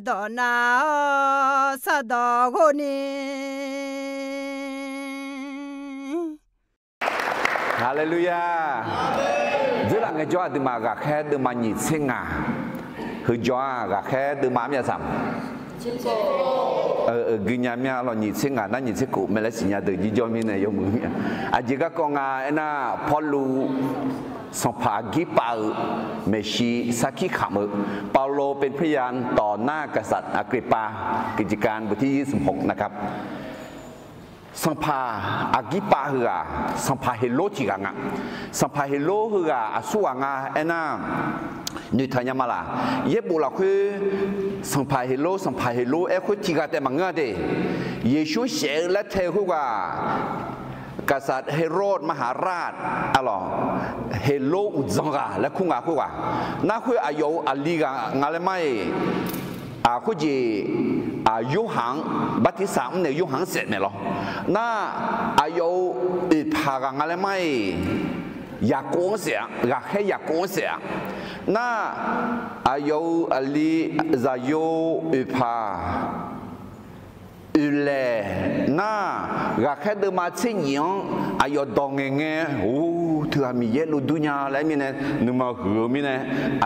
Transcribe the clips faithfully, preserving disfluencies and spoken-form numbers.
dawq nav-awr sardawq ghov ni. Haleluya! Dzeurlaf ngaejawr aqduimaf ghaqkhaer deuvma nyiq tser ngaq, heujawr-aq ghaqkhaer deuvma armyav saq, guinya mya lawq, nyiq tser ngaq nar nyiq tser khof mae laer siqnya deuq jirjawr mirnae yawmuiq-eu mya. Aqjeq garkawv nga aernar, Pawrluv sanqpaq Aqgirpav-euq maeqshi sarkir kamq-eu, เปาโลเป็นพยานต่อหน้ากษัตริย์อักริปปา กิจการบทที่ยี่สิบหกนะครับ Sanqpaq Aqgirpav heughaq sanqpaq Heqlor tiq ghaq nga. Sanqpaq Heqlor heughaq aqsurghaq nga aernar, noeqtaq nya ma laq. Yaerbof lafkhoer sanqpaq Heqlor, sanqpaq Heqlor aerkhoer tiq ghaq taef maqngeur-a de. Yeqsur saef-eu laer tae-eu khoerghaq กษัตริย์ Herod มหาราช arlawq, Heqlor uqdzan ghaq laer kur nga khoerghaq. Nar khoer aqyawf-euq aqli ghaq nga laer mar-iq, khoerjeq, Yorhaq-anr, bartirsaq mrnaeq-eu Yorhaq-anr saef maeq lawr. Nar, aqyawf-euq oeqpaq ghaq nga laer mar-iq, Yaqkov-anr saef-a, ghaqkhaer Yaqkov-anr saef-a. Nar, aqyawf-euq aqli zaqyo oeqpaq oeqlaeq nar, ghaqkhaer deuvma tser nyif-anr aqyawf dawq ngaeqngae, or, teughaq Miqyaer lov dur nya laer mirnae, nuima huiq-eu mirnae,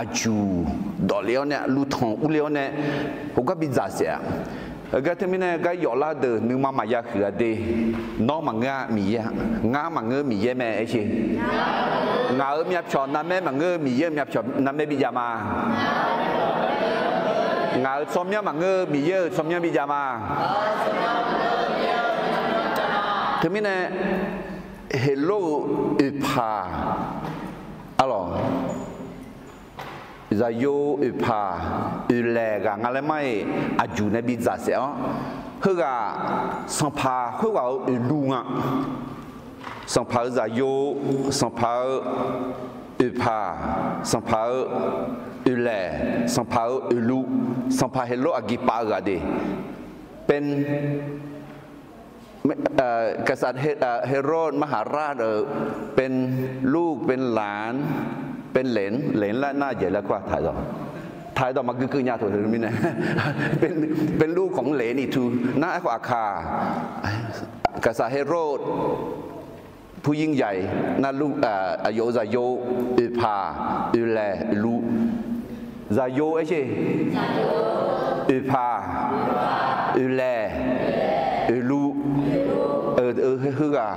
aqjuq dawq le-awr nae, luvtanq urle-awr nae, heugar bidzaq saef-a. Heugar teumirnae gar yawflar deuq nuima maqya huiq-a de. Nawr maqngeur-a Miqyaer-a, ngar maqngeur Miqyaer mae aer sher. Ngaq-euq myavpyawq narmaer maqngeur-eu Miqyaer-euq myavpyawq narmaer bijav ma. Ngaq-euq tsawrmyanr maqngeur-eu Miqyaer-euq tsawrmyanr bijav ma. Teumirnae, Heqlor-euq oeqpaq, arlawq, zaqyo oeqpaq oeqlaeq ghaq nga laer mar-iq, aqjuq nae bidzaq saef-awr, heughaq sanqpaq khoerghaq-euq oeqluv nga. Sanqpaq-euq zaqyo, sanqpaq-euq oeqpaq, sanqpaq-euq oeqlaeq, sanqpaq-euq oeqluv, sanqpaq Heqlor Aqgirpav-eu ghaq de. เป็น กษัตริย์ Herod มหาราช เป็นลูกเป็นหลาน เป็นเหลน เหลน laer nar jaeq laer kur-a, ถ่ายดอก ถ่ายดอก maqgui keuv nya taq-eu mirnae, เป็นลูกของเหลนอีกที nar aerkhawf aqkaq กษัตริย์ Herod ผู้ยิ่งใหญ่ nar, aqyawf-euq zaqyo oeqpaq oeqlaeq oeqluv, zaqyo aer sher, oeqpaq oeqlaeq oeqluv, heughaq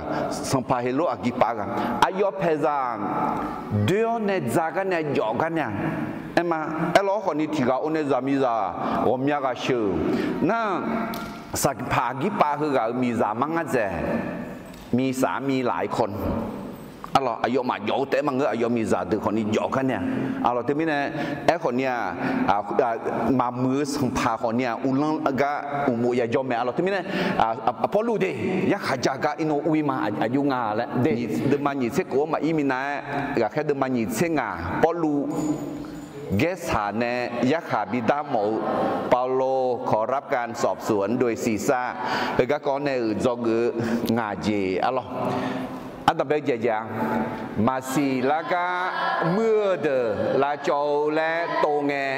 sanqpaq Heqlor Aqgirpav ghaq aqyawf paeqzaq doer-awr nae dzaq gar nae jawf gar nae-a. Aerma, aerlawr khawfni tiq ghaq or nae zaqmiqzaq ghawqmya ghaq sheuq nar, sanqpaq Aqgirpav heughaq-euq miqzaq mar ngar dzaeq, miqsaq-a mi laf-ir kawr. Arlawq, aqyawfmaf jawf-eu taef-aer maqngeur, aqyawf miqzaq deuq khawfni jawf gar nae-a. Arlawq, teumirnae, aerkhawfni-aq, maqmuiq-eu sanqpaq khawfni-aq uvlanr gar uqmov yajawr mae. Arlawq, teumirnae, Pawrluv de, yarkhaq ja gar irnov ur-ir ma, aqjox nga laer de. Deuvma nyiq tser khof-anr maqir minav-aer, ghaqkhaer deuvma nyiq tser ngaq Pawrluv Gaersaq nae yarkhaq bidar mawf-eu เปาโลขอรับการสอบสวนโดยซีซ่าร์ heugar kawv nae-euq dzawgeuf-eu ngaq jeq arlawq. Ardanqbae jaeq jaeq-a. Maqsiq lar gar muir-eu deuq lavcawv-eu laer tov ngae,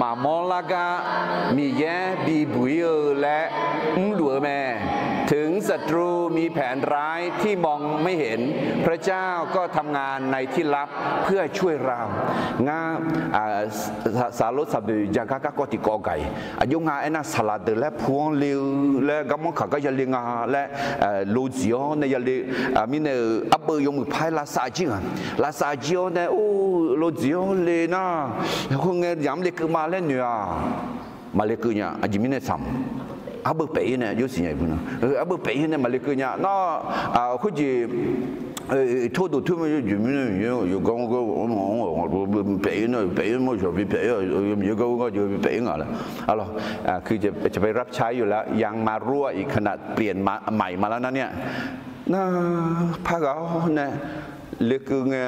maqmawr lar gar Miqyaer bibuq-ir-eu laer mrluf-eu mae. ถึงศัตรูมีแผนร้ายที่มองไม่เห็น พระเจ้าก็ทำงานในที่ลับเพื่อช่วยเรา Ngar, saqlor saqboeq ja gar garkawv tiqkawv gaq-iq, aqjox nga aernar, saqlaq deuq laer pu-anr le-eu laer, garmanr kaq gar yale nga laer, lodziq-awr nae yale, mirnae-euq arbeuv yawmuiq par-aer lavsav jir nga. Lavsav jir-awr nae, or, lodziq-awr le nar, khoerngae yamq-anr lekeuv ma laer noeq-aq, maqlekeuv nya. Aqjeq mirnae tsaq, arbeuv paef-ir nae jawr siqnya-iq bui nar, arbeuv paef-ir nae maqlekeuv nya nar, khoerjeq, tordov toer ma, yawjeq mirnae yawgar paef-ir nar, paef-ir nar, paef-ir nar, mawr shawq bi paef-ir, Miqyaer gar gar jawr bi paef-ir nga laer. Arlawq, จะไปรับใช้อยู่แล้ว ยังมารั่วอีกขนาดเปลี่ยนใหม่มาแล้วนะเนี่ย Nar, parghaq-awr nae lekeuv ngae,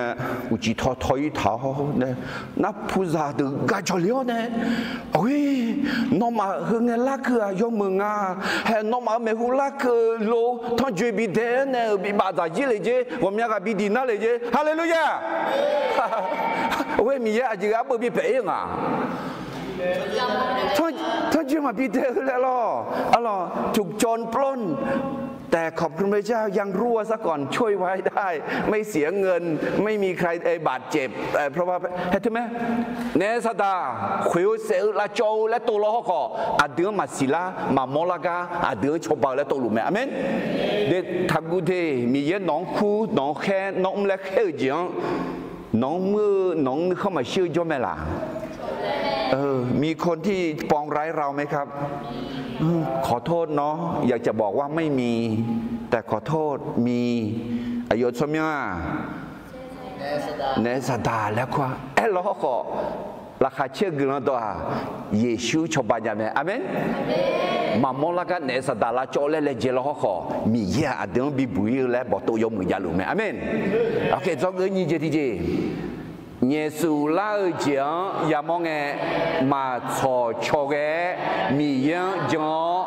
uqcif taw taw-ir taq-awr nae, nar, puzaq deuq gaq jawq le-awr nae, Aqghoer, nawmaf heu ngae larkeuv-aq yawmuiq nga. Hae, nawmaf-euq maeqhu larkeuv lo tanrjoe bidae-aer nae-euq bibaf dzaq jir le jer, ghawqmya ghaq bidiq nar le jer. Haleluya! Aqghoer, Miqyaer aqjeq ghae arbeuv bipaef-ir nga. maqbi dae-eu laer lawr. Arlawq, ถูกโจรปล้น แต่ขอบคุณพระเจ้า ยังรอดซะก่อน ช่วยไว้ได้ ไม่เสียเงิน ไม่มีใครบาดเจ็บ เพราะว่า haer teu mae, naef saqdaq khoeq-eu saef-eu lavcawv-eu laer tov law hawrkhawf, aqdui-anr maqsiq lar maqmawr lar gar aqdui-anr cawba-eu laer tov luf mae. Aqmeq. De, taqguv te, Miqyaer nawq-anr kur, nawq-anr khaer, nawr mr laer khaer-eu jeq-anr nawq-anr muir-eu, nawq-anr nuikhanr maqshir-eu jawr mae laq? มีคนที่ปองร้ายเราไหมครับ ขอโทษเนาะ อยากจะบอกว่าไม่มี แต่ขอโทษ มี Aqyawf tsawrmyanr-aq, naef saqdaq laer kur-a. Aerlaw hawrkhawf, laqkhaq caer-eu guiqlanq dawq-aq, Yeqsur cawba nya mae. Aqmeq. Maqmawr lar gar naef saqdaq lavcawv laer laejae law hawrkhawf, Miqyaer-aq aqdui-anr bibuq ir-eu laer bawqtov yawmuiq javluf mae. Aqmeq. Aqkhaeq dzawgeuf nyiq jeq tiqjeq, nyaefsuf lar-eu jeq-anr yamawr ngae, maqtsawq caw ghae-aer Miqyaer-anr jan-awr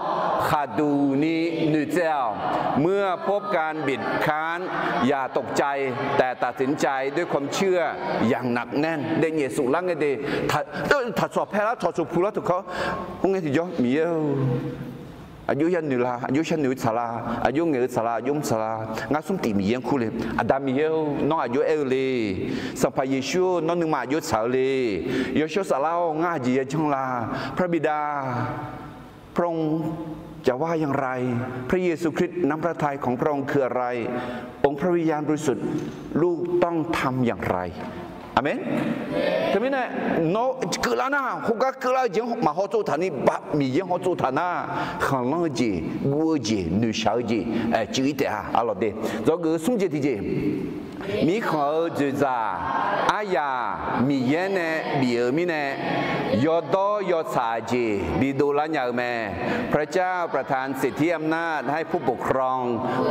khaqduq ni noeqtsaev-awq. เมื่อพบการบีบคั้น อย่าตกใจ แต่ตัดสินใจด้วยความเชื่ออย่างหนักแน่น de nyaefsuf lar ngae de, taqtsawq paer lar, taqtsawq puq lar teu kawr, mr ngae tiqjawr Miqyaer-eu, aqjox yanoeq la, aqjox sharnoeq-eu tsaq la, aqjox ngaeq-eu tsaq la, aqjox mr tsaq la. Ngar smr tif Miqyaer-anr kur le. Aqda Miqyaer-or, nawr aqjox aer-eu le. Sanqpaq Yeqsur-or, nawr nuima aqjox tsaq-eu le. Yawshawr Saflar-or, ngar aqjeq yajanr la. พระบิดา พระองค์จะว่าอย่างไร พระเยซูคริสต์ น้ำพระทัยของพระองค์คืออะไร องค์พระวิญญาณบริสุทธิ์ ลูกต้องทำอย่างไร Aqmeq. Teumirnae, nawr keuvlar nar, khoergar keuvlar-eu jeq-anr maqhaw tsov taq ni, Miqyaer-anr haw tsov taq nar, khanqlanr-eu jeq, guv-eu jeq, noeqshaq-eu jeq cuiv ir taef-a. Arlawq de, dzawgeuf-eu smr jeq tiqjeq, mirkhanq-euq dzoeqdzaq aryaq Miqyaer nae bif-euq mirnae, yawdawr yawtsaq jeq bidov lar nya-eu mae. พระเจ้าประทานสิทธิอำนาจให้ผู้ปกครอง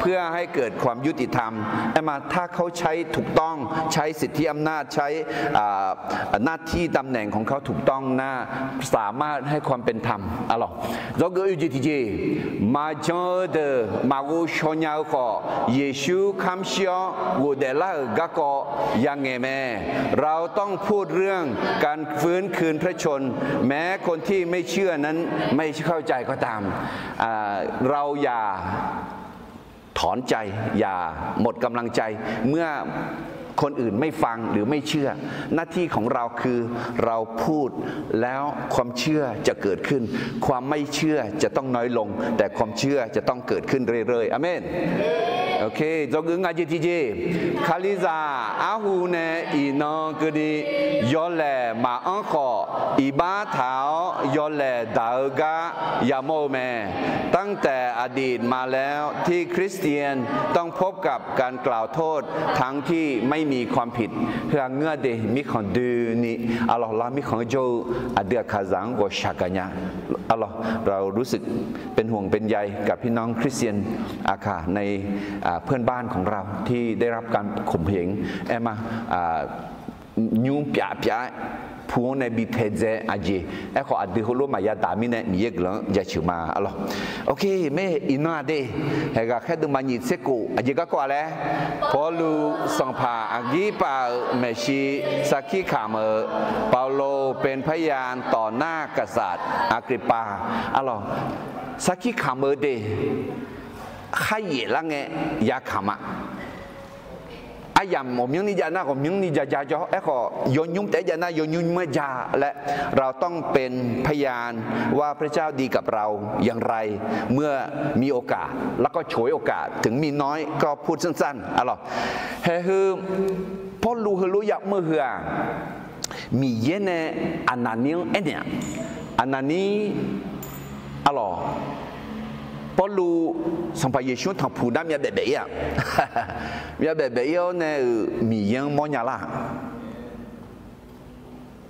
เพื่อให้เกิดความยุติธรรม Aerma, ถ้าเขาใช้ถูกต้อง ใช้สิทธิอำนาจ ใช้หน้าที่ตำแหน่งของเขาถูกต้องนะ สามารถให้ความเป็นธรรม Arlawq, dzawgeuf oe jeq tiqjeq, maqjan-eu deuq maqghov shaw nya-eu khawf, Yeqsur kamr shir-awr ghofdaef lar-euq garkawv yangaeq mae. เราต้องพูดเรื่องการฟื้นคืนพระชนม์ แม้คนที่ไม่เชื่อนั้นไม่เข้าใจก็ตาม เราอย่าถอนใจ อย่าหมดกำลังใจ เมื่อคนอื่นไม่ฟังหรือไม่เชื่อ หน้าที่ของเราคือเราพูด แล้วความเชื่อจะเกิดขึ้น ความไม่เชื่อจะต้องน้อยลง แต่ความเชื่อจะต้องเกิดขึ้นเรื่อยๆ Aqmeq. Oke, dzawgeuf nga jeq tiqjeq, Kalizaq arhu nae iqnan keuvni yawlaeq maqanr khawf, iqbax taq-awr yawlaeq daq-eu gar yamawr-eu mae. ตั้งแต่อดีตมาแล้วที่คริสเตียนต้องพบกับการกล่าวโทษทั้งที่ไม่มีความผิด Heu-aq ngeur-a de, mirkhanq doeni, arlawq, lar mirkhanq-anr jawr-eu aqdui aqkaqzaq-anr ghawqshaq gaqnya. Arlawq, เรารู้สึกเป็นห่วงเป็นใยกับพี่น้องคริสเตียน aqkaq ใน เพื่อนบ้านของเราที่ได้รับการข่มเหง Aerma, nymr pyaf pyaf-aer pu-anr nae bi taedzae aqjeq. Aerkhawf aqdui heulof maqya daq mirnae Miqyaer guiqlanq-anr jaceuq ma. Arlawq, oke, mae iqnan-aq de, haeq ghaqkhaer deuvma nyiq tser khof aqjeq garkawv-a laer, Pawrluv sanqpaq Aqgirpav-euq maeqshi sarkir kamq-eu, เปาโลเป็นพยานต่อหน้ากษัตริย์อักริปปา Arlawq, sarkir kamq-eu de, kharyaef lar ngae ya kamq-a. Aryamq ghawqmyanrni jav nar ghawqmyanrni ja ja jawr. Aerkhawf yawnymr taef-aer jav nar yawnymr mr-aer ja laer, เราต้องเป็นพยานว่าพระเจ้าดีกับเราอย่างไร เมื่อมีโอกาส แล้วก็ฉวยโอกาส ถึงมีน้อยก็พูดสั้นๆ Arlawq, haeheu Pawrluv heulof yamr-eu heu-aq, Miqyaer nae Aqnaqnir-anr aernaeq-aq, Aqnaqnir, arlawq, Pawrluv Sanqpaq Yeqsur-anr tanqpuq nar myavbaef baef ir-aq, myavbaef baef ir-awr nae-euq Miqyaer-anr mawrnya lar-aq,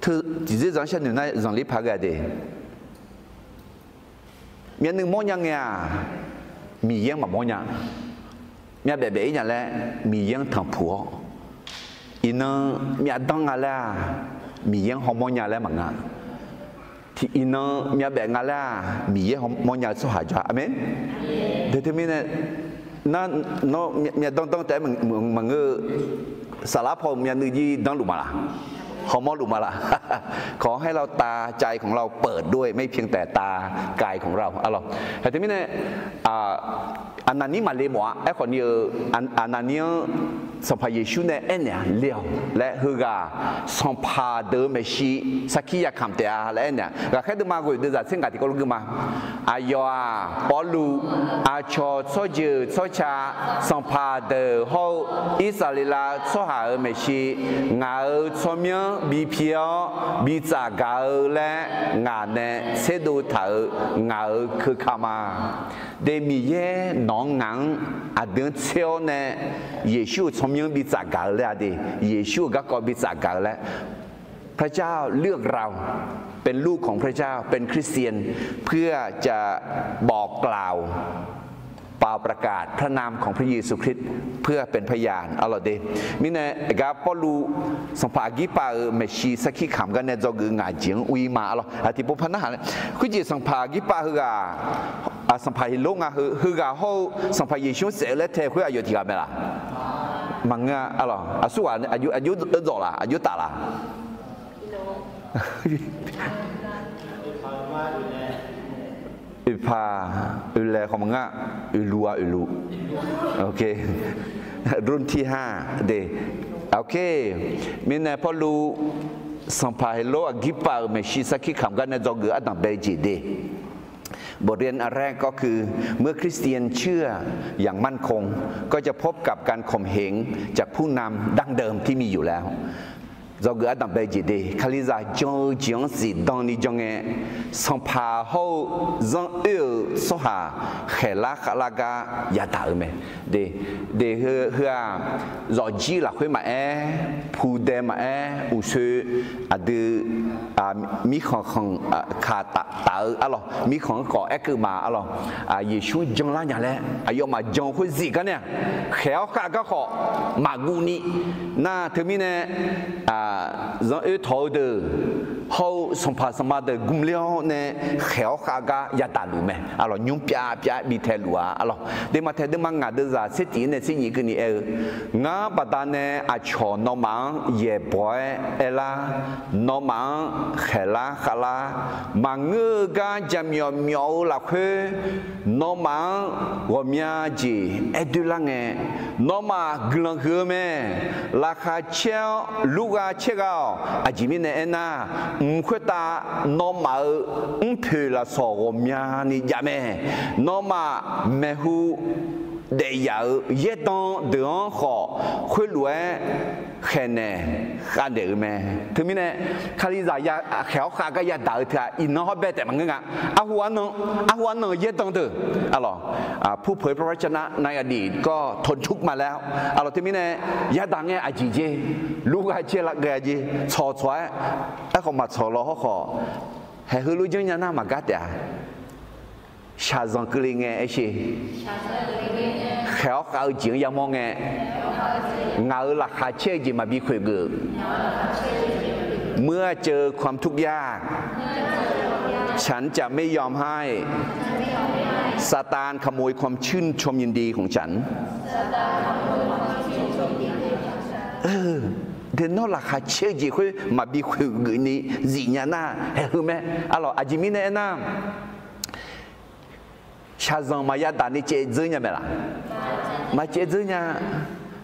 teu tiqdzerdzaq-anr sharnoeq nar zanqler paq ghae de. Myavnuiv mawrnya ngae-aq, Miqyaer-anr maqmawr nya. Myavbaef baef ir nya laer Miqyaer-anr tanqpuq-awr, iqnan myavdanr nga laer-aq, Miqyaer-anr hawmawr nya laer maqnga. Tiq iqnan myavbaef nga laer-aq, Miqyaer hawmawr nya-eu tsawrhaq jawr-a. Aqmeq. Teu teumirnae, nar, nawr myavdanr danr taef-aer maqngeur-eu, saflar paw-euq myavnuiv jir danrluf maqlaq? Hawmawr luf ma laf. ขอให้เราตาใจของเราเปิดด้วย ไม่เพียงแต่ตากายของเรา arlawq. Hae teumirnae, Aqnaqnir maqle mawf-a. Aerkhawf ni-eu, Aqnaqnir-anr Sanqpaq Yeqsur nae aernaeq-a, le-awq laer heughaq sanqpaq deuq-eu maeqshi sarkir yakamq taef-a laer aernaeq-a. Ghaqkhaer deuvma ghoeq deuvzaq tser ngaq tiqkawv lof gui ma. Aqyawf-aq, Pawrluv, aqcawq tsawrjeuq tsawrca, sanqpaq deuq hawr-eu Irsaqleqlav-eu tsawrhaq-euq maeqshi, ngaq-euq tsawrmyanr bipyeuf-awr bitsaf gaq-eu laer ngaq nae tserdov taq-euq ngaq-euq keuka ma. De, Miqyaer nawq-anr ngaq-anr aqdui-anr tser-awr nae Yeqsur-euq tsawrmyanr bitsaf gaq-eu laer-a de, Yeqsur-euq garkawv bitsaf gaq-eu laer พระเจ้าเลือกเราเป็นลูกของพระเจ้า เป็นคริสเตียน เพื่อจะบอกกล่าว เป่าประกาศพระนามของพระเยซูคริสต์ เพื่อเป็นพยาน arlawq de. Mirnae aqgar Pawrluv sanqpaq Aqgirpav-euq maeqshi sarkir kamq gar nae dzawgeuf ngaq jeq-anr ur-ir ma, arlawq. Aqtiqpov par narhaq laer, khoerjeq sanqpaq Aqgirpav heughaq, sanqpaq Heqlor nga heu, heughaq hawr-eu Sanqpaq Yeqsur-anr saef-eu laer tae khoer aqyawf tiq ghaq mae laf? Maqngeur-a, arlawq. Aqsurghaq aqjox dzawq laf, aqjox taf laf? Oeqpaq, oeqlaeq khawf maqngeur-a, oeqluv-a, oeqluv. รุ่นที่ห้า de. Mirnae Pawrluv sanqpaq Heqlor Aqgirpav-euq maeqshi sarkir kamq gar nae dzawgeuf ardanq bae-eu jeq de. บทเรียนอันแรกก็คือ เมื่อคริสเตียนเชื่ออย่างมั่นคง ก็จะพบกับการข่มเหงจากผู้นำดั้งเดิมที่มีอยู่แล้ว Dzawgeuf ardanq bae-eu jeq de. Kalizaq jan-eu jeq-anr zifdan ni jan ngae, sanqpaq hawr-eu zanr oer-euq tsawrhaq khaeqlar khavlar gar yadaq-eu mae. De, heu-aq, zawqjir lafkhoer maqaer, pudae maqaer, uqsoe aqdui mirkhanq khanq kaq taf-eu arlawq, mirkhanq-anr khawf aerkeuv ma arlawq. Yeqsur janlar nya laer aqyawfmaf jan-eu khoer zif gar nae-aq, khaeq-awr khav gar khawf maqguv ni. Nar teumirnae, zanr oer tawq-eu deuq hawr-eu sanqpaq sanqma deuq gmler-awr nae khaeq-awr khav gar yadaq luf mae arlawq. Nymr pyav pyav bi tae luf-a arlawq. Deuvma tae deuvma ngaq deuvzaq tser tiq-ir nae tser nyiq keuvni aer-eu, Ngar baqdanae aqcawq nawmaf-anr yaeqbawq-aer aerlar, nawmaf-anr khaeqlar khavlar, maqngeur-eu gar jaqmyawf myawf-eu lafkhoer, nawmaf-anr ghawqmya jeq aer doerlar ngae, nawmaf guiqlanq huiq-eu mae. Laqkhaq caer-awr lurgha caergha-awq. Aqjeq mirnae aernar, mq khoertav nawmaf-euq mrpoeq lafsawq ghawqmyani jav mae. Nawmaf maeqhu daef yaf-euq yaerdan deuq-anr khawf, khoerlof-aer khaeqnaeq khavnaeq-eu mae. Teumirnae, Kalizaq ya khaeq-awr khav gar yadaq-eu teu-aq, iqnan hawr bae taef maqngeur nga. Arhu arnan, arhu arnan-eu yaerdan deuq, arlawq, ผู้เผยพระวจนะในอดีตก็ทนทุกข์มากแล้ว arlawq. Teumirnae, yadaq ngae aqjeq jer, lurgha caer lar ghae jer, tsawq tsawq-aer, aerkhawf maqtsawq law hawrkhawf, haeq heulof janrnya nar maqgar taef-a. Shaqzanq keuvle ngae aer sher. Khaeq-awr khav-eu jeq-anr yamawr ngae, ngaq-euq laqkhaq caer-eu jeq maqbi khoeq geuf. Muir-a ceuv-eu ความทุกข์ยาก ฉันจะไม่ยอมให้ ซาตานขโมยความชื่นชมยินดีของฉัน Nawr laqkhaq caer-eu jeq khoer maqbi khoeq geuf ni zifnya nar, haeq heu mae. Arlawq, aqjeq mirnae aernar, shaqzanq maqya daq ni caev dzeur nya mae laq? Maqcaev dzeur nya.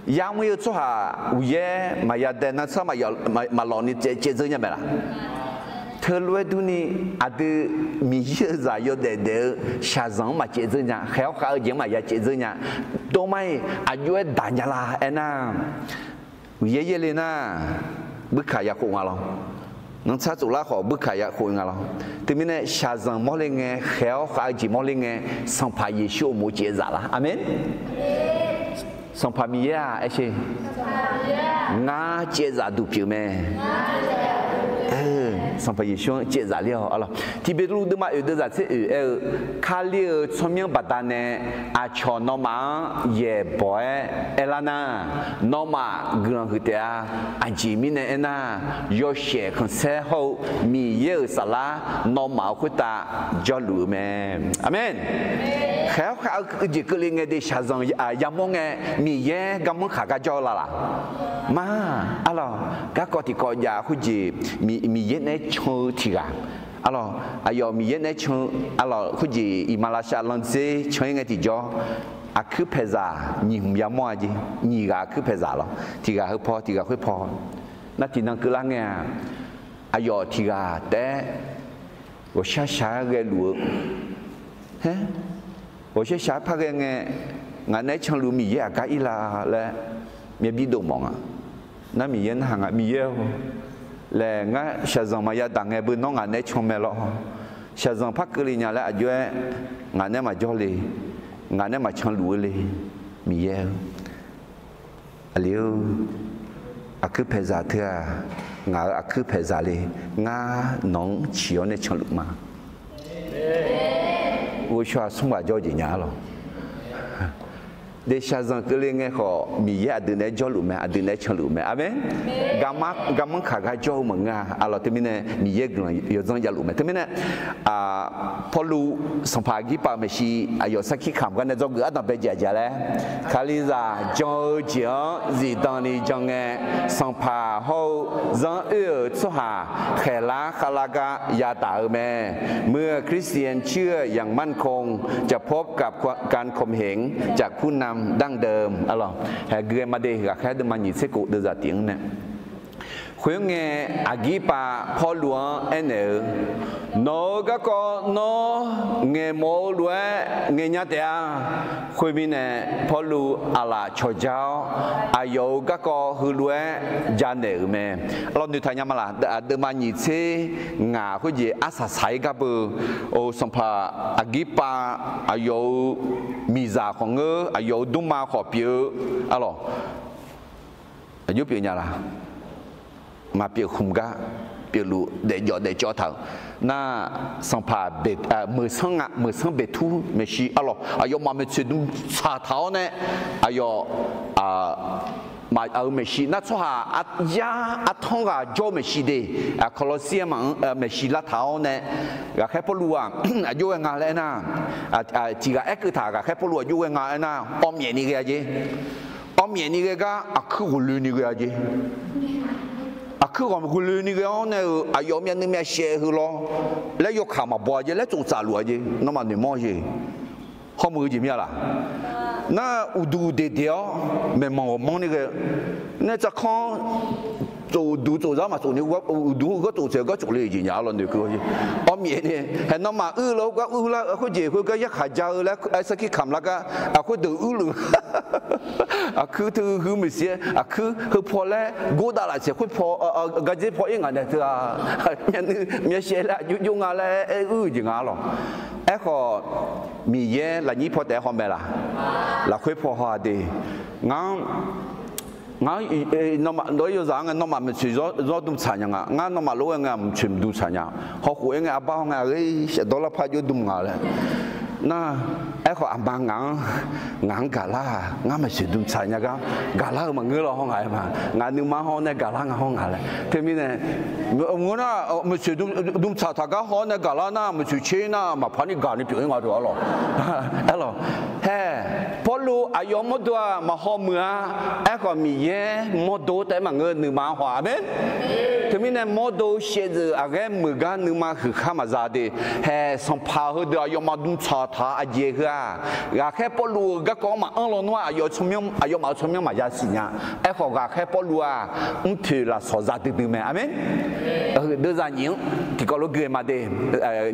Yamr-ir-eu tsawrhaq uqyaer maqya dae nar, tsawrhaq maqlawq ni caev dzeur nya mae laq? Teulof-aer durni, aqdui Miqyaer-euq zaq yawdaef daef-eu shaqzanq-anr maqcaev dzeur nya, khaeq-awr khav-eu jeq-anr maqya caev dzeur nya. Dawrmar-iq aqjox-aer daq nya la aernar, Miqyaer yaerle nar, buirkaq ya khof nga lawr. Nanrtsar tsoflar khawf buirkaq ya khof nga lawr. Teumirnae shaqzanq mawrle ngae, khaeq-awr khav-eu jeq mawrle ngae, Sanqpaq Yeqsur uqmov caev zaf lar. Aqmeq. Sanqpaq Miqyaer-aq, aer sher, ngar caev zaf duq pyeuf mae. Sanqpaq Yeqsur-anr caevzaf ler-awq. Arlawq, Tiqbeqtuvluv deuvma oeq deuvzaq tser oeq aer-eu, Kali-euq tsawrmyanr baqdanae aqcawq nawmaf-anr yaeqbawq-aer aerlar nar, nawmaf guiqlanq huiq taef-a. Aqjeq mirnae aernar, yawshaef khanqsaer hawr-eu Miqyaer-euq saflar nawmaf-euq khoertav jawrluf-eu mae. Aqmeq. Khaeq-awr khav-eu jeq keuvle ngae de shaqzanq yamawr ngae, Miqyaer garmanr khaq gar jawr-eu la laq? Ma, arlawq, garkawv tiqkawv jav khoerjeq, Miqyaer naeq-aer can-eu tiq ghaq. Arlawq, aqyawf Miqyaer naeq-aer can-eu, arlawq, khoerjeq iqmalavshav landzer can-ir ngae tiqjawr, aqkuir paeqzaq nyiq hmq yamawr-a jeq, nyiq ghaq aqkuir paeqzaq lawr. Tiq ghaq heu paw, tiq ghaq khoer paw. Nar tiqnan keuvlar ngae-aq, aqyawf tiq ghaq taef-aer ghawqshar shaq-aer ghaeluf-eu, Haer, ghawqshar shaq-aer par ghae ngae, ngaq naeq-aer canluf Miqyaer aqgar ir la laer myav bir dov mawf nga. Nar Miqyaer narhaq nga, Miqyaer-or, laer ngar shaqzanq maqya daq ngae beu nawr ngaq naeq-aer can mae lawr. Shaqzanq par keuvle nya laer aqjox-aer ngaq naeq-aer maqjawr le, ngaq naeq-aer maqcanluf-eu le, Miqyaer-or. Aqli-or, aqkuir paeqzaq teu-aq, ngaq-euq aqkuir paeqzaq le, ngar nawq-anr ciq-awr nae canluf ma. Ghovshaw-aq smr ghaq jawr jeq nya arlawq. Deqshaq zanq keuvle ngae khawf, Miqyaer aqdui naeq-aer jawrluf mae, aqdui naeq-aer canluf mae. Aqmeq. Garmanr kaq gar jawr-eu maqngeur-a. Arlawq, teumirnae Miqyaer guiqlanq yawdzanr javluf mae. Teumirnae Pawrluv sanqpaq Aqgirpav-euq maeqshi aqyawf sarkir kamq gar nae dzawgeuf ardanq bae jeq aqjeq laer, Kalizaq jan-eu jeq-anr zifdan ni jan ngae, sanqpaq hawr-eu zanr oer-euq tsawrhaq khaeqlar khavlar gar yadaq-eu mae. Muiq-eu คริสเตียน ciq-eu อย่างมั่นคง จะพบกับการข่มเหงจากผู้นำดั้งเดิม arlawq. Haeq gui-aer ma de, ghaqkhaer deuvma nyiq tser kof deuvzaq tiq-anr nae. Khoerngae, Aqgirpav Pawrluv-anr aernaeq-eu, Nawq-euq garkawv nawr ngaeqmawf-eu lof-aer ngaeqnya taef-a. Khoermirnae, Pawrluv aqlaf cawqja-awr, aqyawf-euq garkawv heulof-aer janaeq-euq mae. Arlawq, noeqtaq nya ma laq? Deuvma nyiq tser ngaq khoerjeq arsaq saq-ir gar beu, sanqpaq Aqgirpav aqyawf-euq miqzaq khawf ngeur, aqyawf-euq dmrma khawf pyeuf-eu, arlawq, aqjox pyeuf nya laq? Maqpyeuf khmq gar pyeufluf daefjawf daefcawv taq-euq nar, sanqpaq meuqsanr nga, meuqsanr Beqtur maeqshi arlawq, aqyawfmaf maeqtsoeq dmq tsaq taq-awr nae, aqyawf maf-euq maeqshi nar, tsawrhaq yar artanr ghaq jawr-eu maeqshi de, Kawlawsir-anr maf-anr maeqshi lar taq-awr nae, ghaqkhaer Pawrluv-aq aqjox ghae nga laer aernar, tiq ghaq aerkeuv taq, ghaqkhaer Pawrluv aqjox ghae nga aernar, awv myaef ni ghae-a jeq. Awv myaef ni ghae gar aqkuir ghawqloe ni ghae-a jeq. Aqkuir ghawqloe ni ghae-awr nae-euq aqyawf myavnuiv myavshaev heu lawr laer yawkaq maqbaw-a jeq, laer tsoftsaf luf-a jeq, nawmaf noeqmawr-eu jeq. Hawmuiq-eu jeq mir-a laq? Nar, uqduq deqdeq-awr maeqmanq ghawqmanr ni ghae, nae tsavkanr tsof uqduq tsof zar maqtsof ni, uqduq heugar tsof tsaeq gar tsof le-eu jeq nya arlawq noeqkeuv-a jeq. Awv myaef ni, haeq nawmaf uir-eu lar gar uir lar-eu khoerjeq khoergar yarkhaq ja-eu laer aer sarkir kamq lar gar, aqkhoerdeuq uirluf. Aqkuir teu huiq maeqshi-aer aqkuir heu paw laer gordav laf tsaeq khoer paw, gardzer paw ir ngaq nae teu-a, myavnuiv myavshaev laer aqjox jov nga laer aer uir-eu jeq nga arlawq. Aerkhawf, Miqyaer lafnyir paw taef-aer haw mae laq? Lafkhoer paw haw-a de. Ngar-anr ngar, nawmaf dawr yawzaq-anr ngae nawmaf maeqtsoeq zawr dmq tsaq nya nga. Ngar nawmaf lof-aer ngae mqtsoeq mqdmq tsaq nya. Hawkhof-aer ngae arbar haw ngae, aqghae shafdawr larpar jov dmq nga laer. Nar, aerkhawf aqma ngaq-anr, ngaq-anr gaqlar-aq, ngar maeqtsoeq dmq tsaq nya gar gaqlar-eu maqngeur law hawr ngaq-aer ma. Ngaq nuima haw nae gaqlar nga hawr ngaq laer. Teumirnae, mq nar, maeqtsoeq dmq tsaq taq gar haw-awr nae gaqlar nar, maeqtsoeq tser nar maqpar ni gaq ni pyeuf-ir nga deuq arlawq. Arlawq, hae, Pawrluv aqyawf mawrdo-aq maqhaw muiq-a. Aerkhawf Miqyaer mawrdo taef-aer maqngeur, nuima haw-a. Aqmeq. Teumirnae mawrdo shaevdzeuf aqghaer muiq gar nuima huiq khar maqza de. Hae, sanqpaq heudeuq aqyawfmaf dmq tsaq taq aqjeq heu-aq, ghaqkhaer Pawrluv-euq garkawv-anr maqanr lawnmr-aq, aqyawfmaf-euq tsawrmyanr maqya siqnya. Aerkhawf ghaqkhaer Pawrluv-aq mrtoeq lafsawq za duidui mae. Aqmeq. Deuvzaq nyiq-anr tiqkawv lof gui-aer ma de.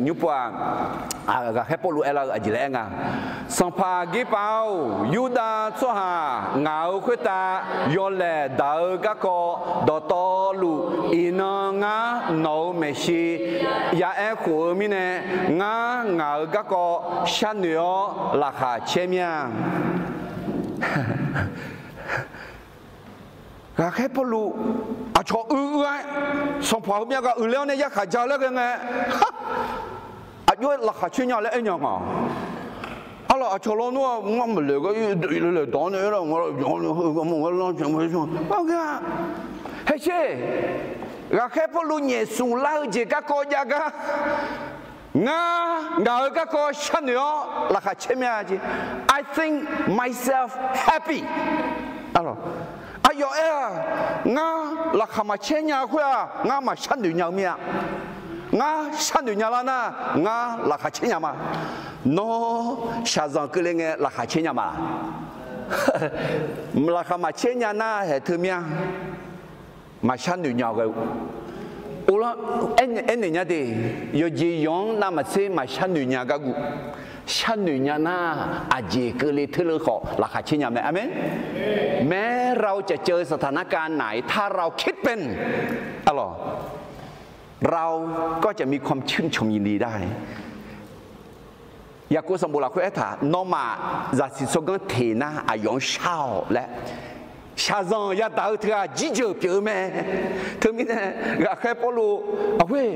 Nymrpov-aq, ghaqkhaer Pawrluv aerlar-eu aqjeq laer aer nga. Sanqpaq Aqgirpav-or, Yurdav tsawrhaq ngaq-euq khoertav yawlaeq daq-eu garkawv dawqtawvluf, iqnan ngar nawq-euq maeqshi ya aer khof-eu mirnae, ngar ngaq-euq garkawv sharnoeq-awr laqkhaq caer mir-a. Ghaqkhaer Pawrluv aqcawq uiv uiv-aer, sanqpaq heumyav ghaq uiqler-awr nae yarkhaq ja-eu laer ghae ngae, aqjox-aer laqkhaq caer nya laer aernya nga. Arlawq, aqcawq lawnmr-aq, ngar maqlaeq gar, laeq dawq-anr nae aer-awr, hesher, ghaqkhaer Pawrluv nyaef smq lar-eu jeq garkawv jav gar, ngar ngaq-euq garkawv sharnoeq-awr laqkhaq caer mya jeq. I think myself happy. Aqyawf aer-aq, ngar laqkhaq maqcaer nya khoer-aq, ngar maqsharnoeq nya-eu mir-a. Ngar sharnoeq nya lar nar, ngar laqkhaq caer nya ma. Nawr shaqzanq keuvle ngae laqkhaq caer nya ma. Laqkhaq maqcaer nya nar haeq teu mir-a. Maqsharnoeq nya-eu ghae-eu, or, aernaeq nya de, yawqjeq yawq-anr navmaqtser maqsharnoeq nya gargu, sharnoeq nya nar, aqjeq keuvle teuleu khawf laqkhaq caer nya mae. Aqmeq. Maeq-aer เราจะเจอสถานการณ์ ไหน ถ้าเราคิดเป็น เราก็จะมีความชื่นชมยินดีได้ Yaqkov sanqbof lafkhoer aertaq, nawmaf zaqsiq tsawrganr teq nar aqyawf-anr shar-awq laer, shaqzanq yadaq-eu teughaq jirjeuq pyeuf-eu mae. Teumirnae, ghaqkhaer Pawrluv, aqhoer,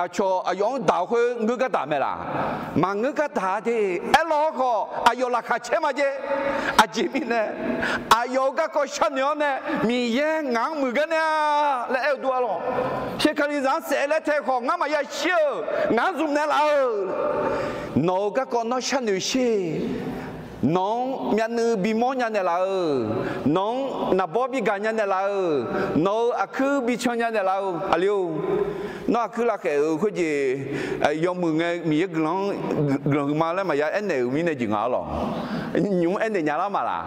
aqcawq aqyawf-anr daq-eu khoer ngeur gar daq mae laq? Maqngeur gar daq-a de. Aerlawr khawf aqyawf laqkhaq caer ma jeq. Aqjeq mirnae, aqyawf-euq garkawv sharnoeq-awr nae Miqyaer ngaq-anr muiq gar nae-a laer aer-eu dur-a lawq. Shekalizaq-anr saef laer tae khawf ngar maqya shir-euq, ngaq-anr zmq naeq laf-eu. Nawq-euq garkawv nawr sharnoeq sher. Nawq-anr myavnuiv bimawr nya naeqlaf-euq, nawq-anr naqbawr bigaq nya naeqlaf-euq, nawq-euq aqkuir bican nya naeqlaf-euq aqli-or. Nawr aqkuir lavkhaeq-euq khoerjeq yawmuiq ngae Miqyaer guiqlanq-anr guiqlanq huiqma laer maqya aernaeq-euq mirnae jeq nga-a lawq. Nymq-mr aernaeq nya lar maqlaq?